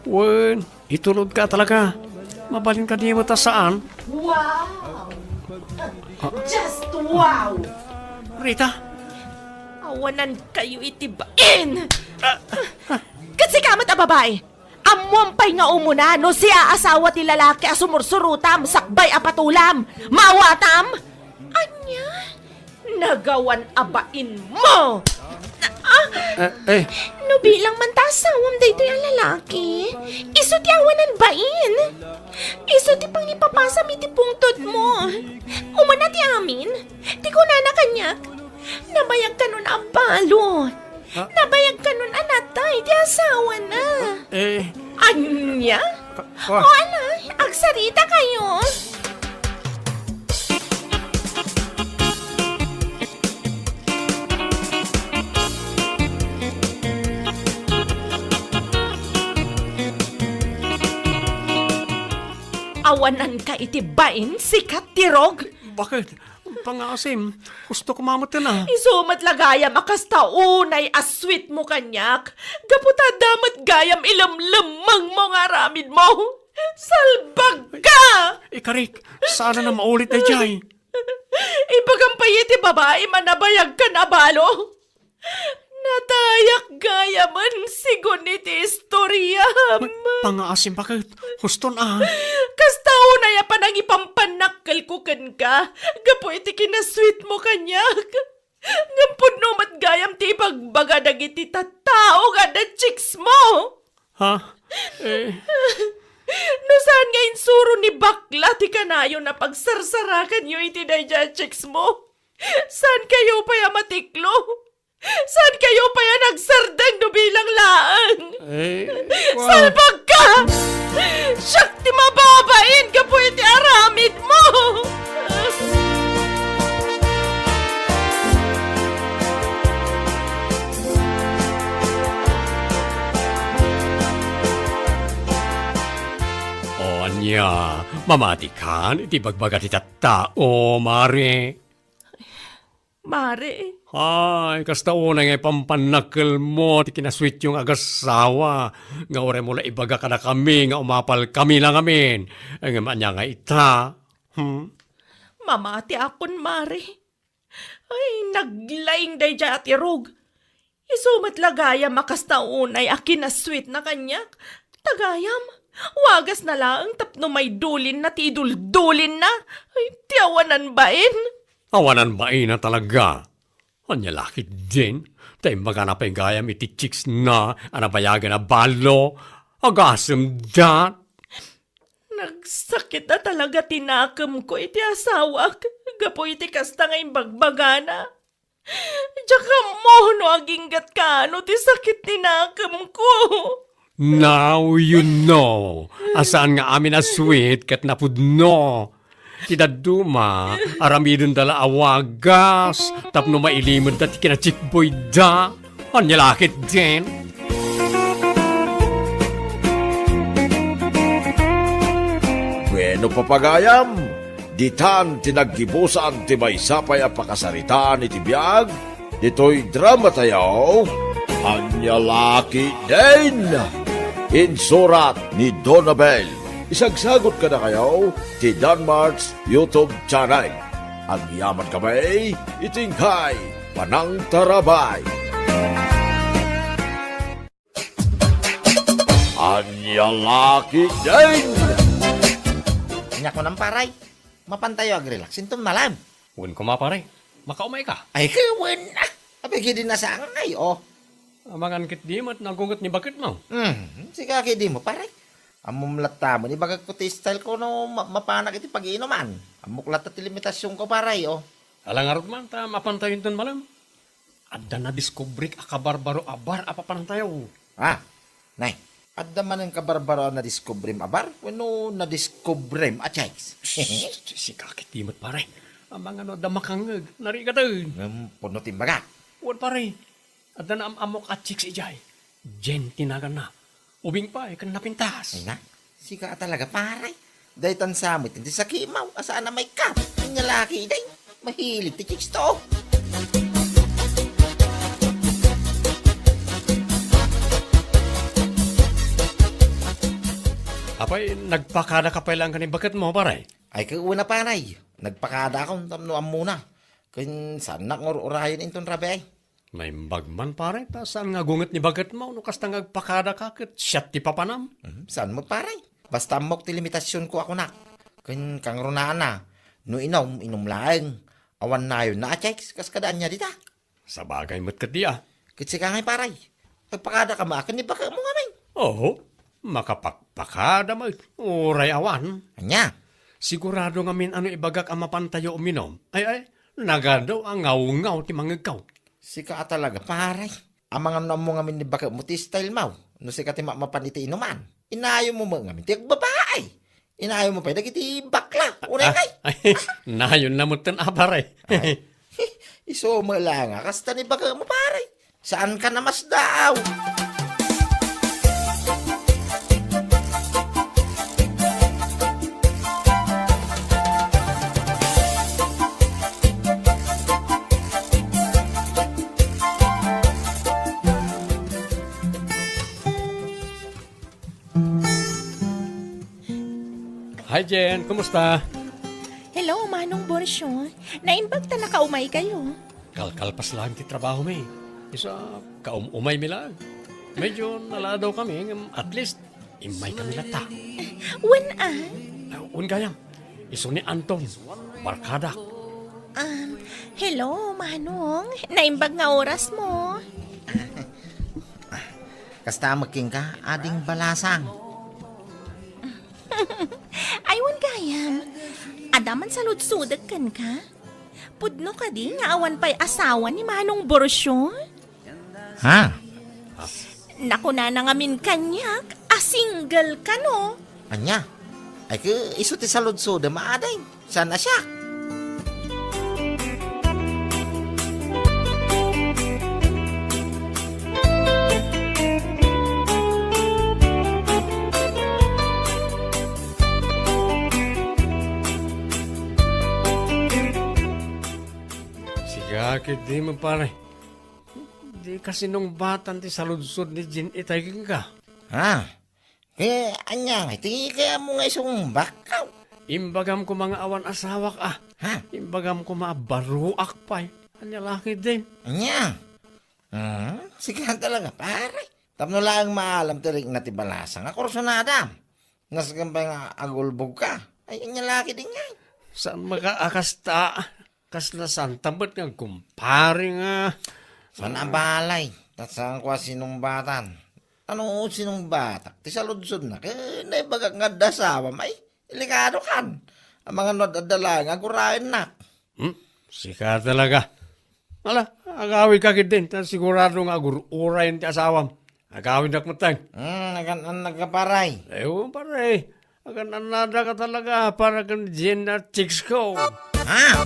Wen, itulodka talaga. Mabalin kadi met a saan? Wow! Ah. Just wow! Rita? Awanankayo iti bain! Ah, ah. Ket sika met a babai, ammoam pay nga umuna no siak a asawa ti lalaki a sumursurotam sakbay a patulam. Maawatam? Ania? Nagawan a bainmo! Ah! Eh, eh. No bilang man ta asawam daytoy a lalaki, isu ti awanan bain. Isu ti pangipapasam iti pungtodmo. Umuna ti amin. Ti kunana kaniak, nabayag kanon a balo. Ha? Nabayag kanon a natay ti asawana. Eh. Ania? Ka-, ka- O, ala, agsarita kayo. Awananka iti bain, sika, Tirog? Bakit? Pangaasim, gusto ko mamatena. Isu met la gayam a kasta unay a sweet mo kaniak. Gapu ta adda met gayam ilemlemmengmo nga aramidmo. Salbag ka! Ikarik, saan na maulit na jay? Ibagam pay iti babai a nabayag kan a balo. Natayak gayamen sigun iti istoriam. Pangaasim, bakit? Huston a. Kasta unay a panangipampannakkelko kenka, gapu iti kinasweet mo kaniak. Ngem pudno met gayam ti ibagbaga dagiti tattao nga adda chicks mo. Ha? Eh. No saan nga insuro ni bakla ti kanayon a pagsarsarakanyo iti daydiay a chicks mo, saan kayo pay a matiklo? Saan kayo pay a nagsardeng no bilang laeng? Eh, wa- Salbag ka! Siak ti mababain gapu iti aramid mo! O ania, mamatikan iti bagbaga ti tattao, Mare? Mare. Ay, kasta unay nga ipampannakkelmo ti kinasweetyo nga agasawa, nga uray mo la ibaga kadakami nga umapalkami la ngamin. Ngem ania nga ita? Hmm? Mamatiakon, Mare. Ay, naglaing daydiay a Tirog. Isu met la gayam a kasta unay a kinasweetna kaniak. Ta gayam, wagasna laeng tapno maidulinna ti iduldulinna. Ay, ti awanan bain. Awanan baina talaga. Ania la ketdin, ta imbagana pay gayam iti chicksna a nabayagen a balo. Agasemda. Nagsakit a talaga ti nakemko iti asawak gapu iti kasta nga imbagbagana. Diak ammo no agingga't kaano ti sakit ti nakemko. Now you know a saan nga amin a sweet ket napudno. Ti dadduma, aramidenda la a wagas tapno mailimedda ti kinachikboyda. Ania la ketdin? Bueno, papagayam, ditan ti naggibusan ti maysa pay a pakasaritaan iti biag ditoy dramatayo, Ania la ketdin? Insurat ni Donabel. Isagsagut kadakayo ti Danmart's YouTube channel. Agyamankami iti inkay panangtarabay. Ania la ketdin? Ania kunam, paray? Mapantayo agrelax inton malem. Wen koma, pare. Makaumay ka? Ay, wen, ah. Apay, kidi nasangay, oh. Amangan ket di met nagunget ni baketmo. Hmm, sika kidi mo, pare. Ammom latta mo, ibagak ko ti style ko no ma-, mapanak iti pagiinuman. Ammok latta ti limitasyonko, pare, oh. Ala ngarud man, ta mapantayo inton malem. Adda nadiskubrik a kabarbaro a bar a papanantayo. Ah, nay, adda manen kabarbaro a nadiskubrim a bar wenno nadiskubrim a chicks? Shh, sika ket di met, pare. Amangan no adda makangngeg, narigaten. Ngem pudno ti imbagak. Wen, pare, adda naam-ammok a chicks idiay. Jen ti naganna. Ubing pay ken napintas. Ay na, sika a talaga, pare. Daytan sa met ti sakimo, a saan a maikkat. Ania la ketdin, mahilig ti chicks to. Apay, nagpakada ka pay laeng ken ni baketmo, pare? Ay, ket wen a, pare. Nagpakada akon tapno ammona. Ken saannak nga ur-urayen inton rabii. Naimbag man, pare, ta saan nga agunget ni baketmo no kasta nga agpakada ka ket siak ti papanam. Mhm, saan met, pare. Basta ammok ti limitasyonko a kunak. Ken kangrunaanna, no inum, inum laeng. Awan nayonna a chicks, kas kada ania dita. Sabagay met ketdi a. Ket sika ngay, pare. Agpakada ka met ken ni baketmo ngamin. Oo, makapakpakada met, uray awan. Ania? Sigurado ngamin a no ibagak a mapantayo uminum. Ay, ay, nagadu a ngawngaw ti mangngegko. Sika a talaga, pare. Amangan no ammo ngamin ni baketmo ti style mo. No sika ti ma-, mapan iti inuman. Inayonmo met ngamin ti agbabae. Inayonmo pay dagiti bakla. Uray, ah, ay. Ay, nayonna metten a, pare. Ay. Isu met la nga kasta ni baketmo, pare. Saan ka namasdaaw? Hi, Jen. Kumusta? Hello, Manong Borcio. Naimbag ta nakaumaykayo. Kalkalpas laeng ti trabahomi. Isu a kaum-umaymi laeng. Medyo naladawkami, ngem at least, immaykami latta. Wen a? Ah, wen gayam. Isu ni Anton, barkadak. Um, hello, Manong. Naimbag nga orasmo. Kasta met kenka, Ading Balasang. Ay, wen gayam. Adda man saludsodek kenka? Pudno kadi nga awan pay asawa ni Manong Borcio? Ha? Nakunana ngamin kaniak a single kano. Ania? Ay, ket isu ti saludsodem, Ading. Saan a siak? Sika ketdi met, pare. Dika sinungbatan ti saludsod ni Jean itay kenka. Ha? Ket ania ngay ti kayatmo nga isumbak? Imbagam koma nga awan asawak a. Ha? Imbagam koma a baruak pay. Ania la ketdin? Ania? Hmm? Sika talaga, pare. Tapno laeng maalam ti rikna ti Balasang a kursunadam. Nasken pay nga agulbogka. Ay, ania la ketdin ngay? Saan met a kasta? Kasla santa met nga agkumpare nga. Saan a balay? Ta saanko a sinumbatan. Ano sinumbatak? Ti saludsodna, ket naibagak nga adda asawam, ay, delikado kan. Amangan no adda laeng nga agurayennak. Hmm? Sika talaga. Ala, agawidka ketdin, ta sigurado nga agur-urayen ti asawam. Agawidnak metten. Hmm, nagan-annaka, pare. Ewan, pare. Agan-annadaka talaga para ken Jean a chicks ko. Ha?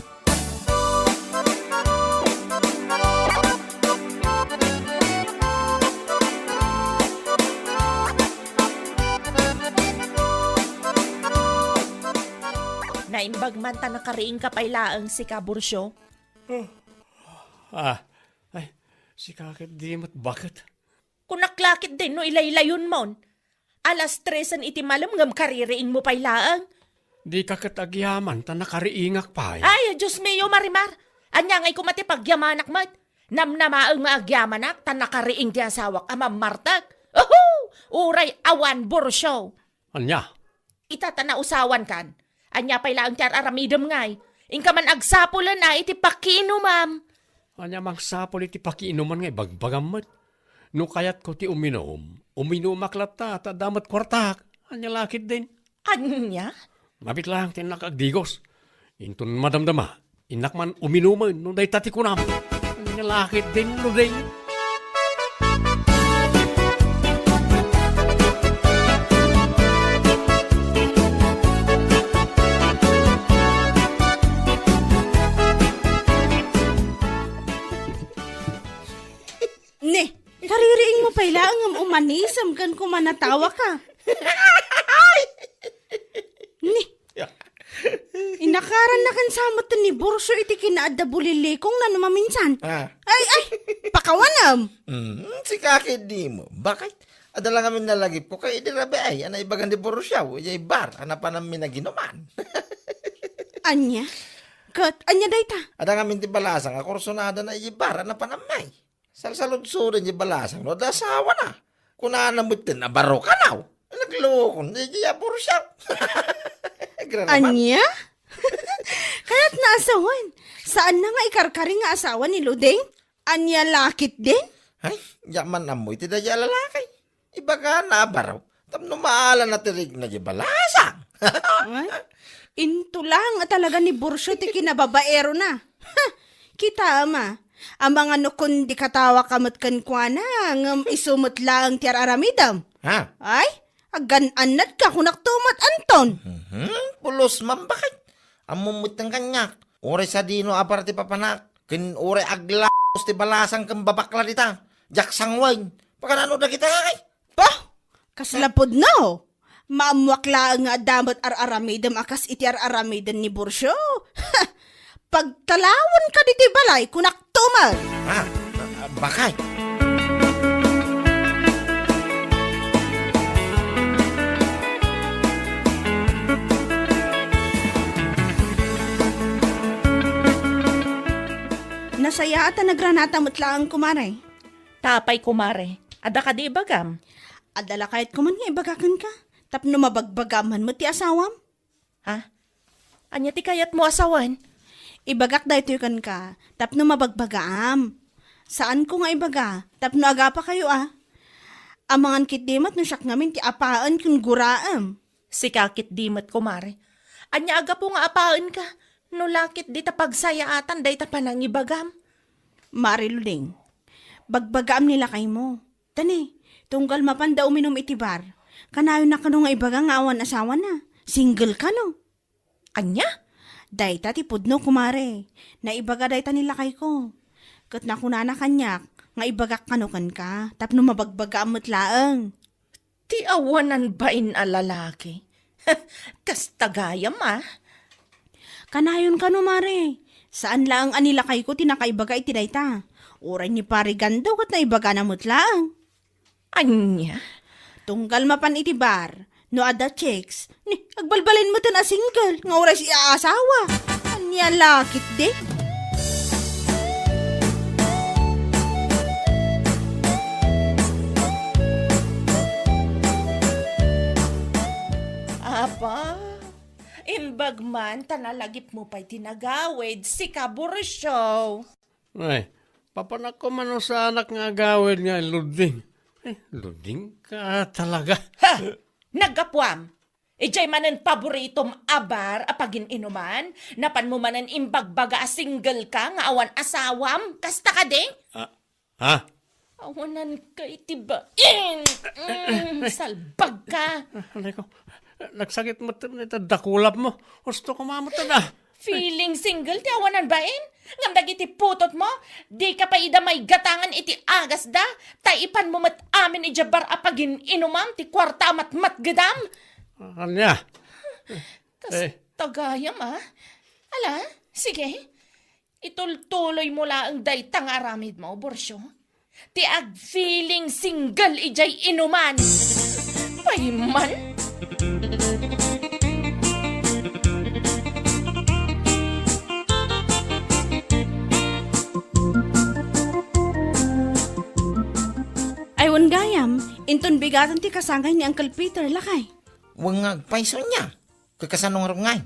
Naimbag man ta nakariingka pay laeng, sika, Borcio. Ah, ay, sika ketdi met baket. Kunak la ketdin no ilaylayonmon. Alas tresen iti malem ngem kaririingmo pay laeng. Dika ket agyaman ta nakariingak pay. Ay, Dios mio, Marimar! Ania ngay koma ti pagyamanak met? Namnamaem nga agyamanak ta nakariing ti asawak a mammartek. Uhu! Uray awan, Borcio! Ania? Ita ta nausawankan. Ania pay laeng ti ar-aramidem ngay? Inka man agsapulen a iti pakiinumam. Ania mangsapul iti pakiinuman nga ibagbagam met? No kayatko ti uminum, uminumak latta, ta adda met kuartak. Ania la ketdin? Ania? Mabit lang ti innak agdigos. Inton madamdama, innak man uminumen no dayta ti kunam. Ania la ketdin, Luding? Ne, kaririing mo pay laeng ngem umanisem ken kumanatawa ka. Ni, inakaran na kan sa met ni Borcio iti kinaadda bulilikong na no maminsan. Ah. Ay, ay, pakawanem. Mm, sika ketdi mo. Bakit? Adda la ngamin nalagipko kay idi rabii ay, a naibagan ni Borcio, ijay bar, a napananmi naginuman. Ania? Ket, ania dayta? Adda ngamin ti balasang a kursunada na ijay bar, a napananmi. Salsaludsoden ijay balasang no adda asawana. Kunana metten a baro kanaw. Naglukon, di, di, a Borcio. Agraraman. Ania? Kayat na asawan. Saan na nga ikarkari nga asawa ni Luding? Ania la ketdin? Ay, diak man ammo iti daydiay a lalaki. Ibagana a baro. Tapno maala na ti rikna ijay balasang. Ay, into lang a talaga ni Borcio ti kinababaerona. Ha! Kitaem a, amangan no kundi katawa ka met kenkuana, ngem isu met laeng ti ar-aramidem. Ha? Ay, aggan-annadka, kunakto met, Anton. Mhm, pulos man, bakit? Ammom metten kaniak. Uray sadino a bar ti papanak, ken uray aglaos ti balasang ken babakla dita. Diak sanguen. Paganano dagita, ay? Bah! Kasla pudno! Maammoak laeng nga adda met ar-aramidem a kas iti ar-aramiden ni Borcio. Pagtalawenka ditoy balay, kunakto met. Ah, ah, bakay. Nasayaat a nagranata met laeng, kumare. Apay, kumare, adda kadi ibagam? Adda la kayatko man nga ibaga kenka, tapno mabagbagaam met ti asawam. Ha? Ania ti kayatmo a sawen? Ibagak daytoy kenka, tapno mabagbagaam. Saanko nga ibaga, tapno agapakayo a. Amangan ketdi met no siak ngamin ti apaen ken guraem. Sika ketdi met, kumare. Ania a gapu nga apaenka, no la ketdi ta pagsayaatan dayta panangibagam? Mare Luding, bagbagaam ni lakaymo. Ta ne, tunggal mapanda uminum iti bar, kanayon na kano nga ibaga nga awan asawana? Single kano? Ania? Dayta ti pudno, kumare. Naibaga dayta ni lakayko. Ket nakunana kaniak nga ibagak kano kenka, tapno mabagbagaam met laeng. Ti awanan bain a lalaki. Kasta gayam, a. Kanayon kano, mare. Saan laeng a ni lakayko ti nakaibaga iti dayta. Uray ni Pare Gando ket naibagana met laeng. Ania? Tunggal mapan iti bar, no adda chicks, ni, agbalbalin metten a single, nga uray si aasawa. Ania la ketdi? Apa, imbag man ta nalagipmo pay ti nagawid, sika Borcio. Ay, papanakko man no saanak nga agawid nga Luding. Ay, Luding ka talaga. Ha! Naggapuam! Idiay manen paboritom a bar a pagin-inuman, napanmo manen imbagbaga a single ka nga awan asawam, kasta kadi? Ah, ha? Awanan ka iti bain! Mm, salbag ka! Ah, anay ko, nagsakit met ita dakulap mo. Husto ko mamutad, ah. Feeling single ti awanan bain? Ngem dagiti putotmo, dika pay ida maigatangan iti agasda, ta ipanmo met amin idiay bar a pagin-inumam ti kuarta a matmatgedam. Ania? Kas Eh. tagayam, a. Ala, sige. Itultuloymo laeng dayta nga aramidmo, Borcio. Ti ag-feeling single idiay inuman. Payman. Ay, wen gayam, inton bigaten ti kasangay ni Uncle Peter, lakay. Wen nga agpayso nia. Ket kasano ngarud ngay?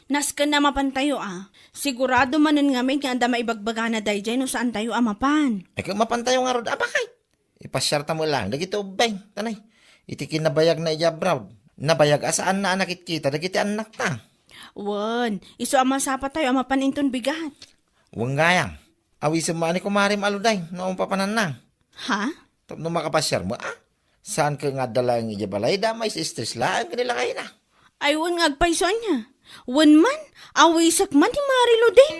Nasken a mapantayo a. Sigurado manen ngamin nga adda maibagbagana daydiay no saantayo a mapan. Ay, ket mapantayo ngarud a, bakit? Ipasiarta met laeng dagiti ubbing, tanay. Iti kinabayagna idiay abroad, nabayag a saanna a nakitkita dagiti annakta. Wen, isu a masapatayo a mapan inton bigat. Wen gayam, awisem met ni kumarem a Ludeng no mapapananna. Ha? Tapno makapasiar met a. Saan ket nga adda laeng idiay balayda, maistress laeng ken ni lakayna. Ay, wen nga agpayso ania. Wen man, awisek man ti Mari Ludeng.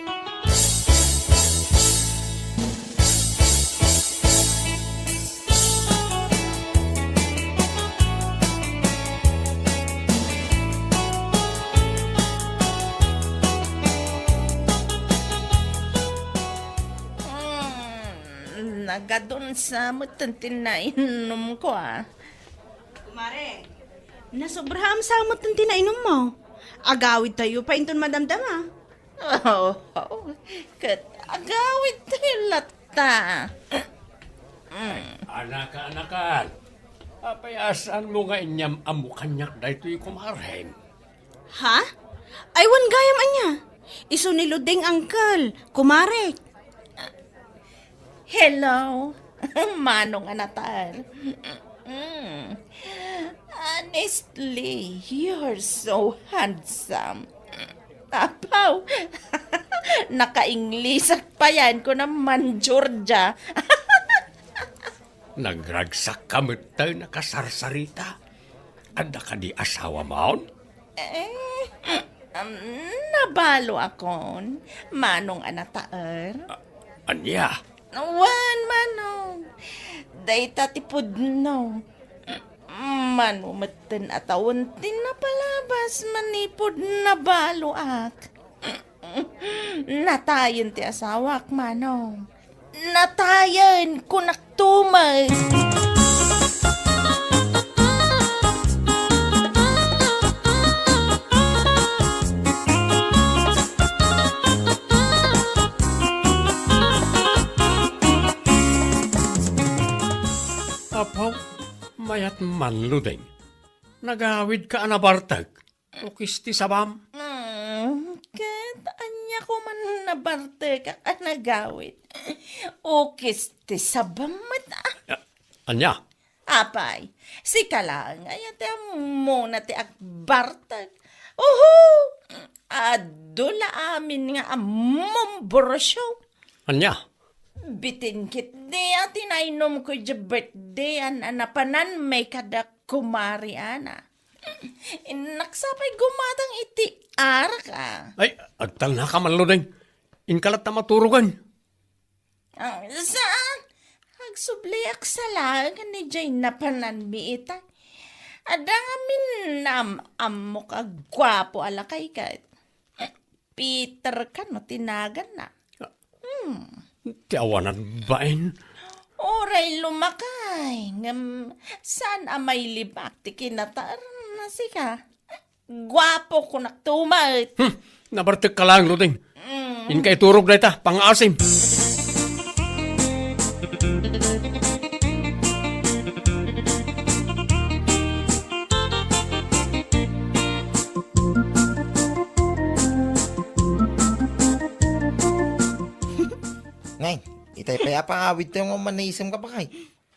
Mm, nagadunsa met ti nainumko, a. Kumare, nasobraam sa met ti nainummo. Agawidtayo pay inton madamdama. Oo, ket agawidtayo latta. Mm. Anaka-anakan, apay a saanmo nga inyam-ammo kaniak daytoy kumarem? Ha? Ay, wen gayam ania? Isu ni Ludeng, uncle, kumare. Hello, Manong a Natal. Mm. Honestly, you're so handsome. Apaw, naka-English ak payan, kuna man Georgia. Nagragsak ka met tayo nakasarsarita. Adda kadi asawa maon? Eh, um, nabalo akon, Manong a Natal. A-, ania? Wen, Manong. Dayta ti pudno. Mano metten a tawen ti napalabas manipud nabaloak. Natayen ti asawak, Manong. Natayen, kunak tumet. Apo, mayat man, Ludeng. Nagawid ka a nabartek. Ukis ti sabam. Mm, ket ania ko man nabartek a nagawid? Ukis ti sabam met, a. A-, ania? Apay, sika laeng aya ti ammona ti agbartek? Uhu! Adu la amin nga ammom, Borosyo. Ania? Bitin ketdi a ti nainumko idiay birthday-an a napananmi kada kumari Ana. Innak sa pay gumatang iti arak, a. Ay, agtalna ka man, Ludeng. Inka latta maturogen. Ah, saan? Agsubliak sa laeng idiay napananmi itay. Adda ngamin am-ammok a guapo a lakay ket. Peter kano ti naganna. Hmm. Ti awanan bain. Uray lumakay, ngem saan a mailibak ti kinataerna sika? Guapo, kunak tumet. Hmm, nabartek ka laeng, Ludeng. Mm. Inka iturog dayta pangaasim. Ngay, itay pay a pangawidtayo nga umanisem ka pa kay.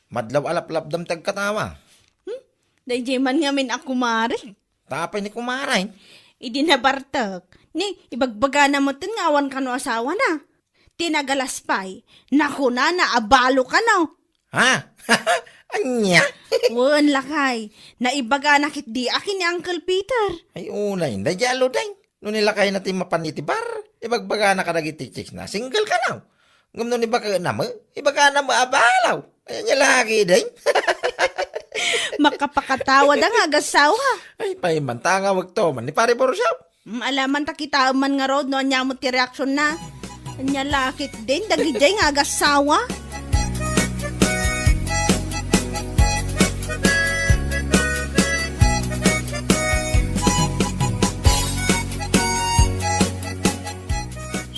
Madlaw a laplapdam ti agkatawa. Hmm? Daydiay man ngamin a kumare. Tapay ni kumare. Idi nabartek, ni ibagbagana metten nga awan kano asawana. Ti nagalas pay, nakunana a balo kano. Ha? Ania? Wen, lakay. Naibagana ketdi a ken ni Uncle Peter. Ay, unay, daydiay a Ludeng. No ni lakayna ti mapan iti bar, ibagbagana kadagiti chicks na, single kano. Ngem no ni baketna met, ibagana met a balo. Ay, ania la ketdin? Makapakatawa da nga agassawa. Ay, paimanta nga wagto man ni Pare Borosyo. Mm, alaman ta kitaem man ngarud no ania met ti reaksionna. Ania la ketdin, dagidiay nga agassawa.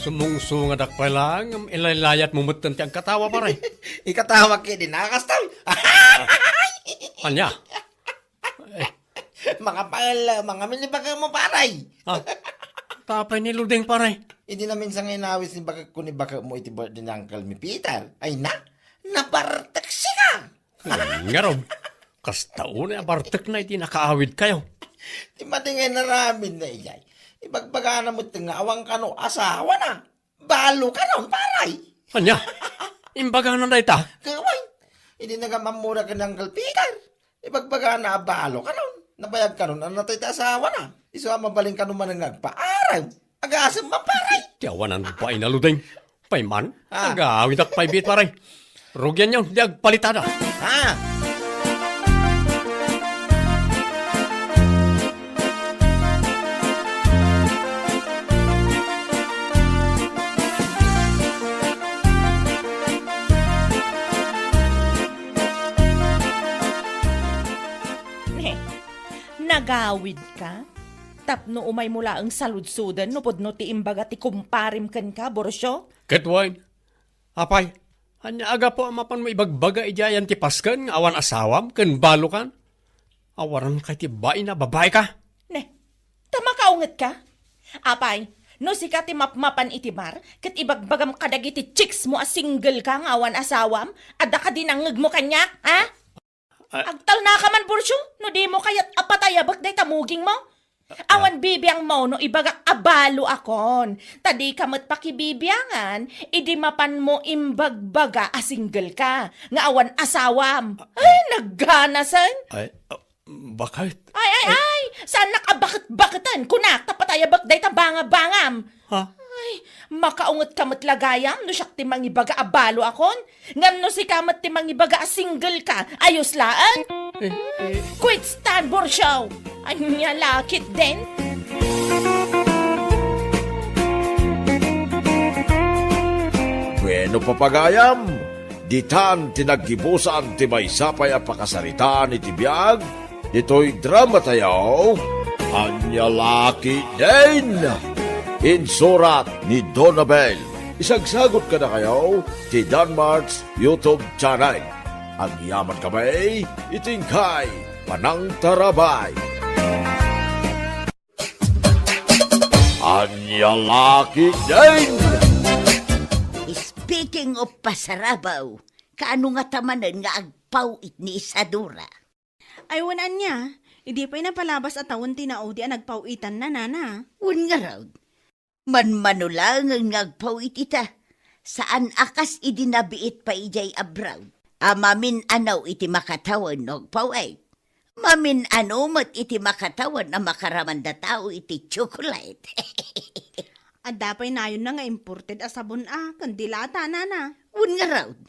Sumungsungadak pay laeng, ngem ilaylayatmo metten ti agkatawa, pare. Ikatawa ketdi, nakakastaw. Ania? Mga pael, mga minibagmo, pare. Ah. Apay ni Ludeng, pare? Idi naminsan nga inawis ni baketko ni baketmo iti birthday ni Uncle mi Peter, ay na, nabartek sika! Hmm, ngarud, kasta unay a bartekna iti nakaawidkayo. Ti madi nga inaramidna idiay, ibagbagana met nga awan kano asawana. Balo kanon, pare. Ania? Imbagana dayta? Kawan. Idi nagamammura ken ni Uncle Peter, ibagbagana a balo kanon. Nabayag kanon a natay ti asawana. Isu a mabalin kano manen nga agpaarem. Agasem man, pare. Ti awanan bain a Ludeng. Pay man, Ah. agawidak pay biit, pare. Rugianyo, di agpalitada. Ha? Ne, nagawidka? Tapno umaymo laeng saludsoden no pudno ti imbaga ti kumparim kenka, Borcio? Ket wen, apay, ania a gapu a mapanmo ibagbaga idiay ayan ti pasken nga awan asawam ken balokan? Awanan kay ti bain a babaika? Ne, ta makaungetka? Apay, no sika ti mapmapan iti bar, ket ibagbagam kadagiti chicks mo a single ka nga awan asawam, adda kadi nangngegmo kaniak, ha? Ah. Agtalnaka man, Borcio, no dimo kayat a patayabek dayta mugingmo. Awan bibiangmo no ibagak a balo akon. Ta dika met pakibibiangan, idi mapanmo imbagbaga a single ka, nga awan asawam. Ay, nagganasen. Ay, ah, bakit? Ay, ay, Eh. ay! Saannak a baket-baketen, kunak, ta patayabek dayta banga-bangam. Ha? Ay, makaungetka met la gayam no siak ti mangibaga a balo akon. Ngem no sika met ti mangibaga a single ka, ayos laeng. Eh, eh. Quit stand, Borcio! Ania la ketdin? Bueno, papagayam, ditan ti naggibusan ti maysa pay a pakasaritaan iti biag ditoy dramatayo, Ania la ketdin? Insurat ni Donabel. Isagsagut kadakayo ti Danmart's YouTube channel. Agyamankami iti inkay panangtarabay. Ania la ketdin? Speaking of pasarabaw, kaano ngata manen nga agpaw-it ni Isadora? Ay, wen ania, idi pay napalabas a tawen ti naudi a nagpaw-itanna, nana. Wen ngarud, manmano laengen nga agpaw-it ita. Saan a kas idi nabiit pay idiay abroad a mamin-ano iti makatawen no agpaw-it. Mamin-ano met iti makatawen a makaramanda tao iti chocolate. Adda pay nayonna nga imported a sabon a ken dilata, nana. Wen ngarud,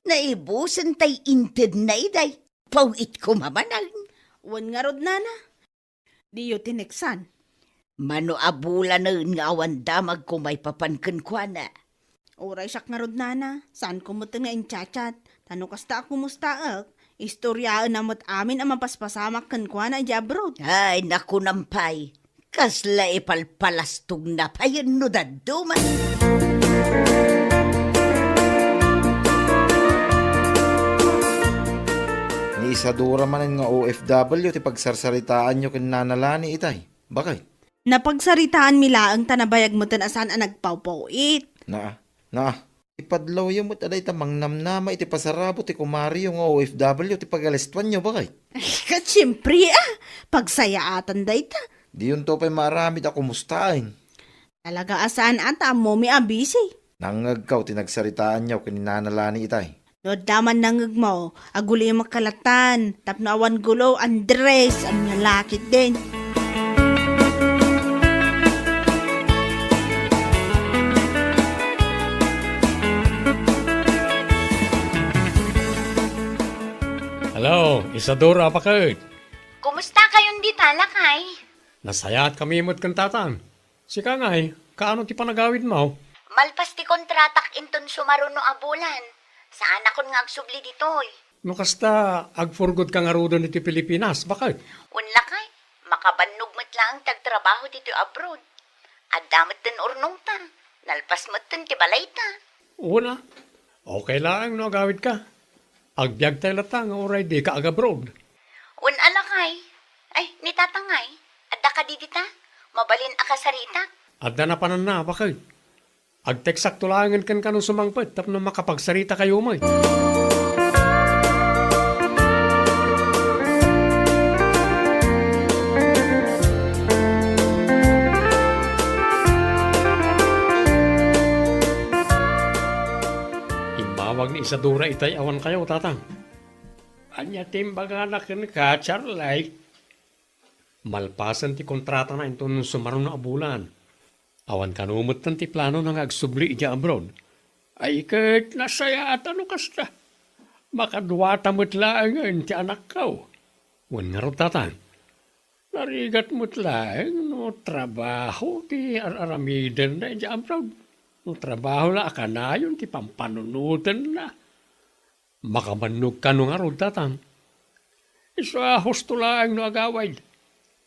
naibusen tay intedna idiay. Paw-it koma manen. Wen ngarud, nana. Diyo tineksan. Mano a bulanen nga awan damagko maipapan kenkuana. Uray siak ngarud, nana, saanko met nga inchat-chat. Ta no kasta a kumustaek, istoryaenna met amin a mapaspasamak kenkuana idiay abroad. Ay, nakunam pay. Kasla ipalpalastogna payen no dadduma. Ni Isadora manen nga O F W ti pagsarsaritaanyo ken Nana Lani itay. Bakit? Napagsaritaanmi laeng ta nabayag meten a saan a nagpawpaw-it. Naa, naa. Ipadlawyo met a dayta mangnamnama iti pasarabut ti kumariyo nga O F W ti pagalestuanyo, bakit? Ay, ket siempre, ah, pagsayaatan dayta. Diyonto pay maaramid a kumustaen. Talaga a saan a ta ammomi a busy. Nangngegko ti nagsaritaanyo ken ni Nana Lani itay. No adda man nangngegmo, agulimek kalatan, tapno awan gulo, Andres, ania la ketdin. Hello, Isadora, apaket? Kumusta kayon dita, lakay? Nasayaat kami met ken tatan. Sika ngay, kaano ti panagawidmo? Malpas ti kontratak inton sumaruno a bulan. Saanakon nga agsubli ditoy. No kasta, agpurgod ka ngaruden iti Pilipinas, bakit? Wen lakay, makabannog met laeng ti agtrabaho ditoy abroad. Adda met ten urnongta, nalpas met ten ti balayta. Wen a, okay laeng no agawidka. Agbiagtay latta nga uray dika agabroad. Wen a lakay. Ay, ni tatangay, adda kadi dita? Mabalin a kasaritak? Adda napananna, baket. Agteksakto laengen kenka no sumangpet tapno makapagsaritakayo met. Immawag ni Isadora itay awan kayo, Tatang. Ania ti imbagana kenka, Charlie? Malpasen ti kontratana inton sumaruno a bulan, awan kano metten ti planona nga agsubli idiay abroad. Ay ket nasayaat no kasta. Makaduata met laengen ti anakko. Wen ngarud, Tatang, narigat met laeng no trabaho ti ar-aramidenna idiay abroad. No trabaho la a kanayon ti pampanunotenna. Makabannog kano ngarud, Tatang? Isu a husto laeng no agawid.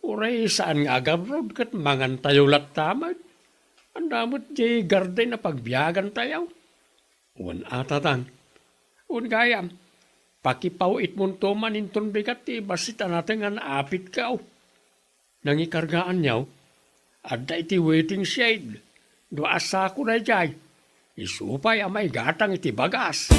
Uray saan nga agabroad ket mangantayo latta met. Ania met diay garden a pagbiagantayo? Wen a, Tatang. Wen gayam, pakipaw-itmonto man inton bigat ti bassit a natengnga a apitko. Nangikargaanyo, adda iti waiting shed. Dua a sako daydiay. Isu pay a maigatang iti bagas.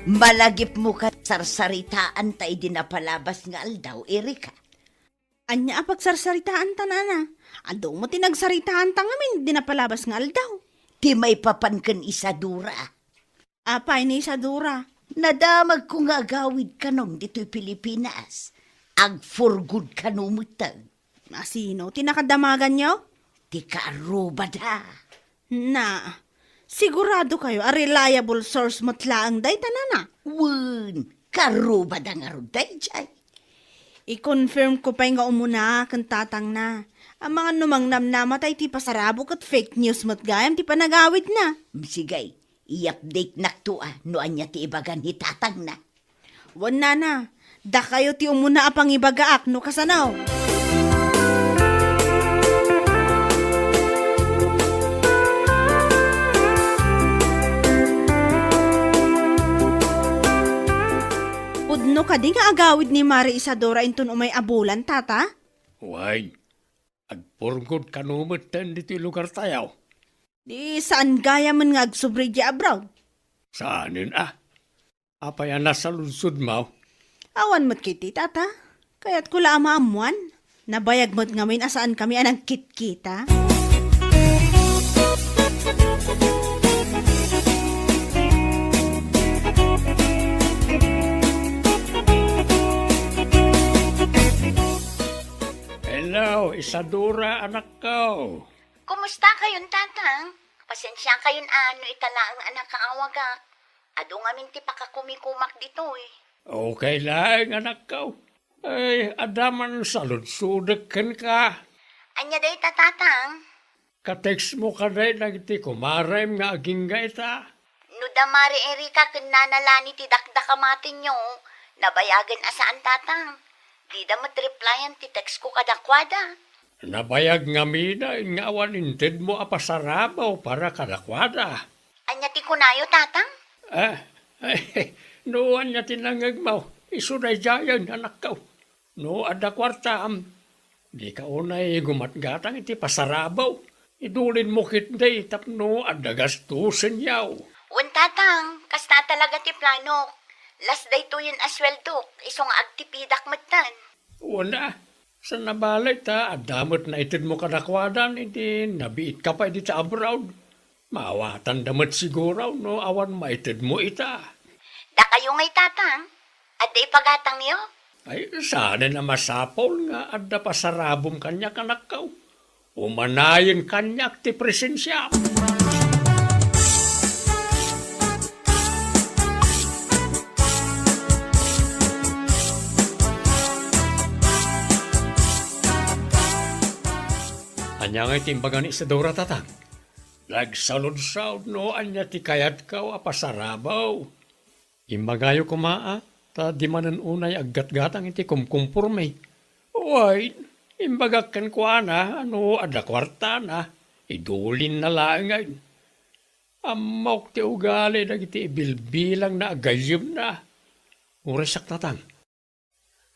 Malagipmo ket sarsaritaanta idi napalabas nga aldaw, Erika. Ania a pagsarsaritaanta, nana? Adu met ti nagsaritaanta ngamin idi napalabas nga aldaw. Ti maipapan ken Isadora. Apay ni Isadora? Nadamagko nga agawid kanon ditoy Pilipinas. Agpurgod kano metten. A, sino ti nakadamaganyo? Ti kaarrubada. Na, sigurado kayo a reliable source met laeng dayta, nana? Wen, kaarrubada ngarud daydiay. I-confirm ko pay nga umuna ken tatangna. Amangan no mangnamnama tay ti pasarabo ket fake news met gayam ti panagawidna. Sige, i-update nakto a no ania ti ibaga ni tatangna. Wen, nana, dakayo ti umuna a pangibagaak no kasano. Pudno kadi nga agawid ni Mari Isadora inton umay a bulan, tata? Wen, agpurgod kano metten ditoy lugartayo. Di saan gayamen nga agsubli idiay abroad? Saanen a. Apay a nasaludsodmo? Awan met ketdi, tata. Kayatko la a maammoan. Nabayag met ngamin a saankami a nagkitkita. Hello, Isadora, anakko. Kumusta kayon, Tatang? Pasensia kayon a no ita laeng a nakaawagak. Adu ngamin ti pakakumikumak ditoy. Okay laeng, anakko. Ay, adda man saludsodek kenka. Ania dayta, Tatang? Ka-textmo kadi dagiti kumarem nga agingga ita? No da Mari Erika ken Nana Lani ti dakdakamatenyo, nabayagen a saan, Tatang. Dida met replyan ti textko kadakuada. Nabayag ngamin nga awan intedmo a pasarabaw para kadakuada. Ania ti kunayo, Tatang? Ah, no ania ti nangngegmo, isu daydiayen, anakko. No adda kuartam, dika unay gumatgatang iti pasarabaw. Idulinmo ketdi tapno adda gastusenyo. Wen, Tatang, kasta talaga ti planok. Las daytoyen a sueldok, isu nga agtipidak metten. Wen a, saan a bale ta adda met naitedmo kadakuada idi nabiitka pay dita abroad. Maawatanda met siguro no awan maitedmo ita. Dakayo ngay, Tatang, adda ipagatangyo? Ay, saanen a masapul nga adda pasarabom kaniak, anakko. Umanayen kaniak ti presensiam. Ania ngay ti imbaga ni Isadora, Tatang? Nagsaludsod no ania ti kayatko a pasarabaw. Imbagayo koma a, ta di manen unay aggatgatang iti kumkumporme. Wen, imbagak kenkuana a no adda kuartana, idulinna laengen. Ammok ti ugali dagiti ibilbilangna a gayyemna. Uray siak, Tatang.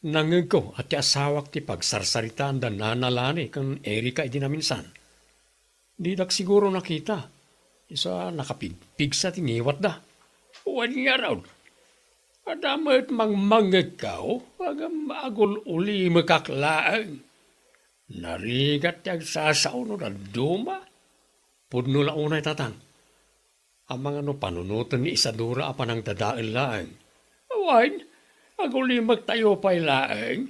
Nangngegko a ti asawak ti pagsarsaritaan da Nana Lani ken Erika idi naminsan. Didak siguro nakita. Isu a nakapigpigsa ti ngiwatda. Wen ngarud, adda met mangmangngegko, ngem agul-ulimekak laeng. Narigat ti agsasao no dadduma. Pudno la unay, Tatang. Amangan no panunoten ni Isadora a panangdadael laeng. Wen, agulimektayo pay laeng.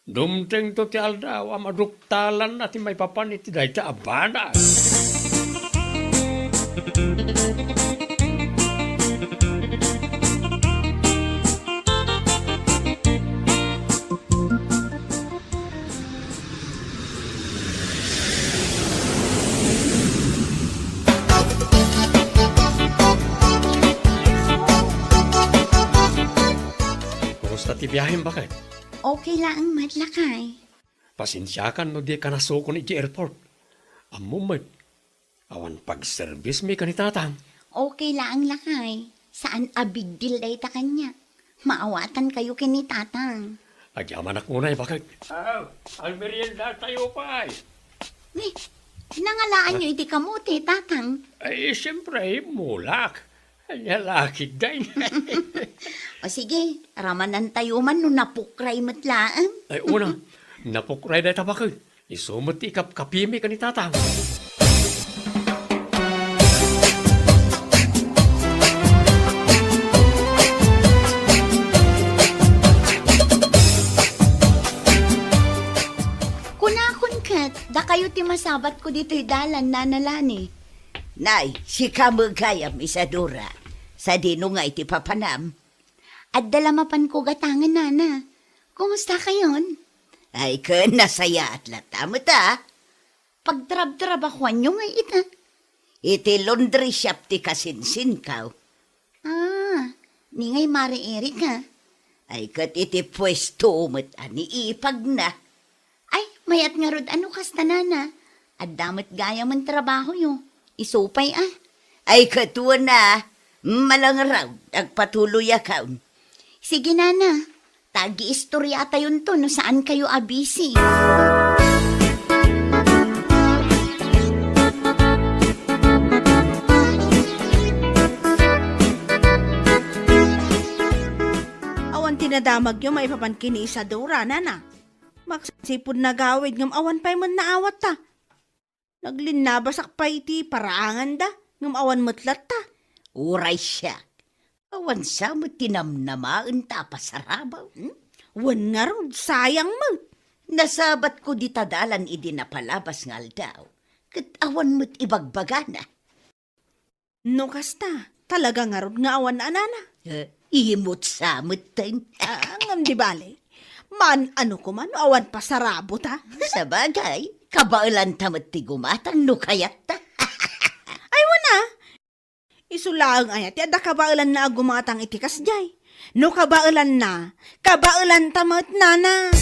Dumtengto ti aldaw a maduktalanna ti maipapan iti dayta a banag. Kumusta ti biahem, baket? Okay laeng met, lakay. Pasensiakan no diak nasukon idiay airport. Ammom met, awan pagserbismi ken ni Tatang. Okay laeng, lakay. Saan a big deal dayta kaniak. Maawatankayo ken ni Tatang. Agyamanak unay, baket. Aw, agmeriendatayo pay. Ni, nangalaanyo iti kamote, Tatang? Ay, siyempre, mulak. Ania la ketdin. O sige, ramanantayo man no napukray met laeng. Ay, una, napukray dayta, baket. Isu met ti ikapkapimi ken ni Tatang. Kunakon ket, dakayo ti masabatko ditoy dalan, Nana Lani. Nay, sika met gayam, Isadora. Sadino ngay ti papanam? Adda la mapanko gatangen, Nana. Kumustakayon? Ay, ken nasayaat latta met a. Pagtrabtrabahoanyo ngay ita? Iti laundry shop ti kasinsinko. Ah, ni ngay Mare Erika? Ay, ket iti puesto met a ni ipagna. Ay, mayat ngarud a no kasta, Nana. Adda met gayamen trabahoyo. Isu pay a. Ay, ket wen a. Malangraw, agpatuloyakon. Sige, Nana. Ta agiistoriatayonto no saankayo a busy. Awan ti nadamagyo maipapan ken ni Isadora, Nana. Maksipud nagawid ngem awan pay met naawatta. Naglinnabasak pay iti paraanganda, ngem awan met latta. Uray siak, awan sa met ti namnamaenta a pasarabo. Hmm? Wen ngarud, sayang met. Nasabatko dita dalan idi napalabas nga aldaw, ket awan met ibagbagana. No kasta, talaga ngarud nga awan a nana? Eh, imut sa metten. Ah, ngem di bale. Maan-ano koma no awan pasarabota? Sabagay, kabaelanta met ti gumatang no kayatta. Ay, wen a. Isu laeng aya ti adda kabaelanna a gumatang iti kasdiay. No kabaelanna, kabaelanta met, nana.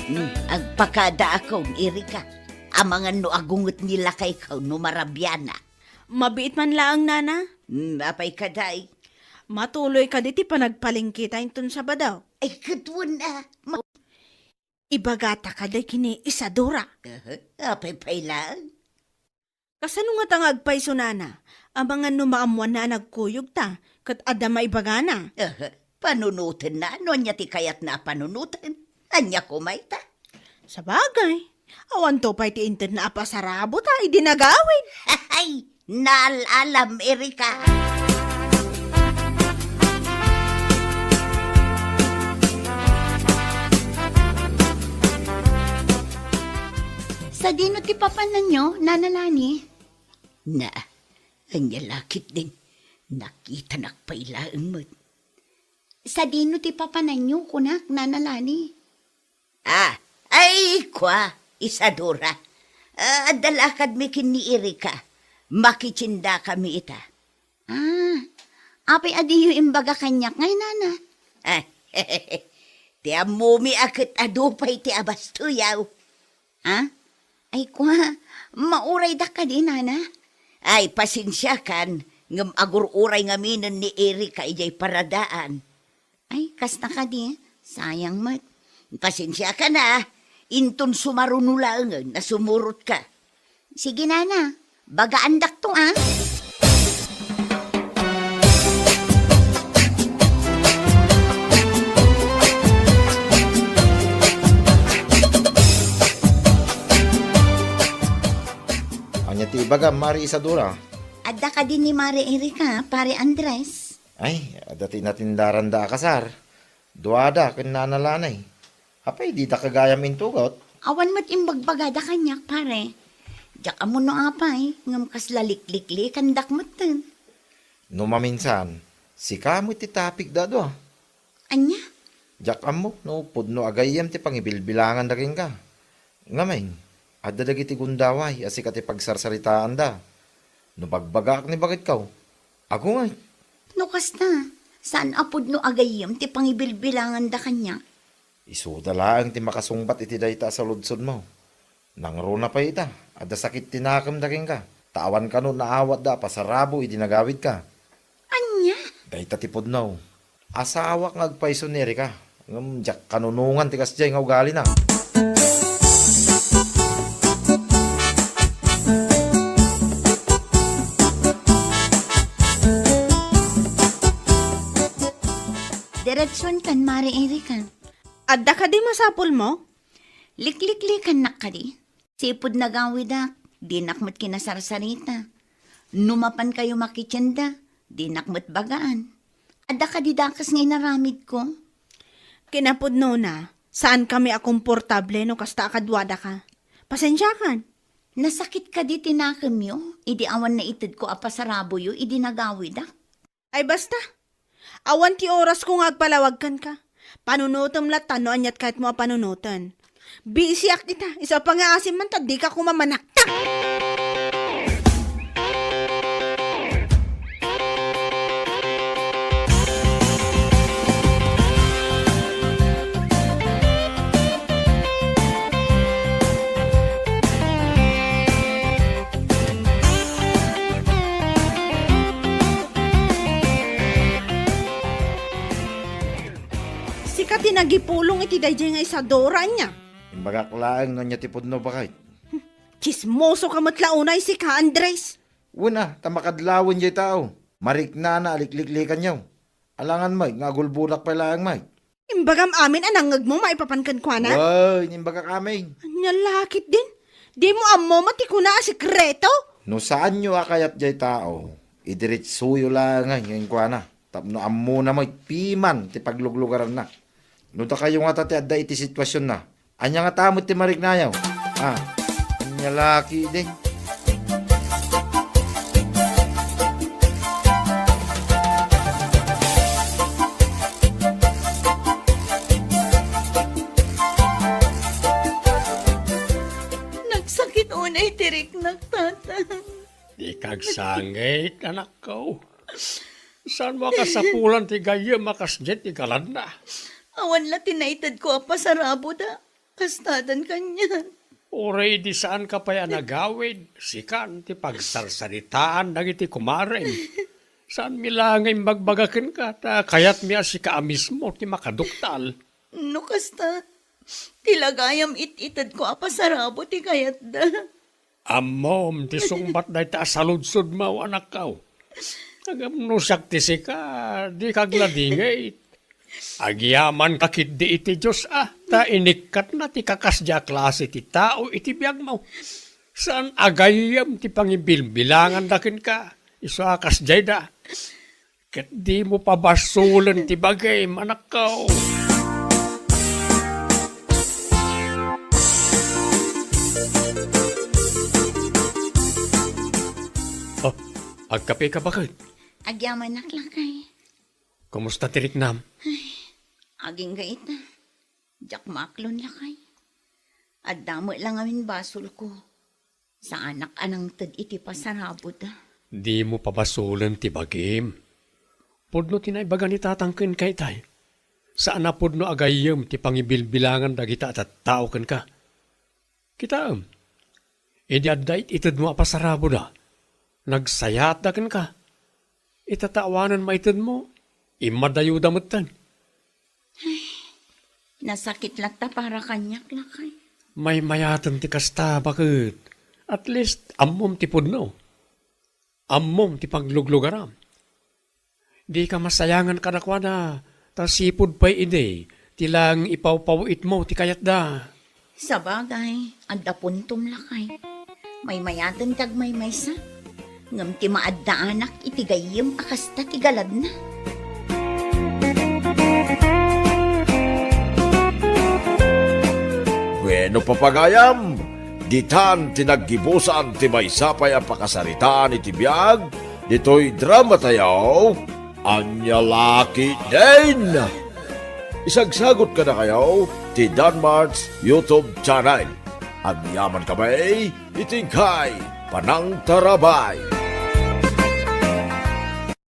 Hmm, agpakadaakon, Erika. Amangan no agunget ni lakayko no marabiana. Mabiit man laeng, nana. Hmm, apay kadi? Matuloy kadi ti panagpalengketa inton Sabado? Ay, ket wen a. Ma- Ibagata kadi ken ni Isadora? Aha, apay pay laeng? Kasano ngata nga agpayso, nana? Amangan no maammoanna a nagkuyogta, ket adda maibagana? Aha, panunotenna no ania ti kayatna a panunoten. Ania koma ita? Sabagay, awanto pay ti intedna a pasarabota idi nagawid. Hay, naal-alam, Erika. Sadino ti papananyo, Nana Lani? Na, ania la ketdin? Nakitanak pay laeng met. Sadino ti papananyo, kunak, Nana Lani? Ah, ay, kua, Isadora. Ah, adda lakadmi ken ni Erika. Makitiendakami ita. Ah, apay a diyo imbaga kaniak ngay, nana? Ah, ti ammomi a ket adu pay ti abastoyaw. Ah? Ay, kua, mauraydak kadi, nana? Ay, pasensiakan, ngem agur-uray ngaminen ni Erika idiay paradaan. Ay, kasta kadi, sayang met. Pasensiakan a, inton sumaruno laengen a sumurotka. Sige, nana, bagaandakto, a. Ania ti ibagam, Mari Isadora? Adda kadi ni Mari Erika, Pare Andres? Ay, adda ti natindaranda a kasar. Duada ken Nana Lanay. Apay, dida gayam intugot? Awan met imbagbagada kaniak, pare. Diak ammo no apay, ngem kasla likliklikandak metten. No maminsan, sika met ti tapikda a dua. Ania? Diak ammo no pudno a gayyem ti pangibilbilanganda kenka. Ngamin, adda dagiti gundaway a sika ti pagsarsaritaanda. No bagbagaak ni baketko, agunget. No kasta, saan a pudno a gayyem ti pangibilbilanganda kaniak? Isuda laeng ti makasungbat iti dayta a saludsodmo. Nangruna pay ita, adda sakit ti nakemda kenka, ta awan kano naawatda a pasarabo idi nagawidka. Ania? Dayta ti pudno. Asawak nga agpayso ni Erika, ngem diak kanunongan ti kasdiay nga ugalina. Direksyon kan Mare Erika. Adda kadi masapulmo? Likliklikannak kadi. Sipud nagawidak, dinak met kinasarsarita. No mapankayo makitienda, dinak met bagaan. Adda kadi dakes nga inaramidko? Kinapudnona, saankami a komportable no kasta a kaduadaka. Pasensiakan. Nasakit kadi ti nakemyo, idi awan naitedko a pasaraboyo idi nagawidak? Ay basta, awan ti orasko nga agpalawag kenka. Panunotem latta no aniat kayatmo a panunoten. Bisiak ita, isu a pangngaasim man ta dika koma manaktak. Sika ti nagipulong iti daydiay nga Isadora, ania? Imbagak laeng no ania ti pudno, baket. Tsismoso ka met la unay sika, Andres. Wen a, ta makadlawen jay tao. Mariknana a likliklikanyo. Alangan met nga agulbodak pay laeng met. Imbagam amin a nangngegmo maipapan kenkuana? Wen, imbagak amin. Ania la ketdin? Dimo ammo met ti kuna a sekreto? No saanyo a kayat jay tao, idiretsoyo laeng kenkuana. Tapno ammona met piman ti pagluglugaranna. No dakayo ngata ti adda iti situasionna, ania ngata met ti mariknayo? Ah, ania la ketdin? Nagsakit unay ti riknak, Tata. Dika agsangit, anakko. Saanmo a kasapulan ti gayyem a kasdiay ti galanna? Awan la ti naitedko a pasaraboda. Kastadan kanian. Uray idi saanka pay a nagawid, sikan ti pagsarsaritaan dagiti kumarem. Saanmi la nga imbagbaga kenka, ta kayatmi a sika a mismo ti makaduktal. No kasta, ti lagayam it-itedko a pasarabo ti kayatda. Ammom ti sungbat dayta a saludsodmo, anakko. Ngem no siak ti sika, dika agladingit. Agyamanka ketdi iti Dios a, ta inikkatna ti kakasdiay a klase ti tao iti biagmo. Saan a gayyem ti pangibilbilanganda kenka, isu a kasdiayda. Ket dimo pabasolen ti bagim, anakko. Oh, agkapeka, baket? Agyamanak, lakay. Kumusta ti riknam? Ay, agingga ita. Diak maaklon, lakay. Adda met la ngamin basolko. Saanak a nangted iti pasaraboda. Dimo pabasolen ti bagim. Pudno ti naibaga ni tatang kenka itay. Saan a pudno a gayyem ti pangibilbilangan dagita a tattao kenka. Kitaem, idi adda it-itedmo a pasaraboda, nagsayaatda kenka. Ita ta awanen maitedmo, immadayoda metten. Nasakit latta para kaniak, lakay. Maymayaten ti kasta, baket. At least, ammom ti pudno. Ammom ti pagluglugaram. Dika masayangan kadakuada, ta sipud pay idi, ti laeng ipawpawitmo ti kayatda. Sabagay, adda puntom, lakay. Maymayaten ti agmaymaysa. Ngem ti maaddaanak iti gayyem a kasta ti galadna. Bueno, papagayam, ditan ti naggibusan ti maysa pay a pakasaritaan iti biag ditoy dramatayo, Ania La Ketdin. Isagsagot kadakayo ti Danmart's YouTube channel. Agyamankami iti inkay panangtarabay.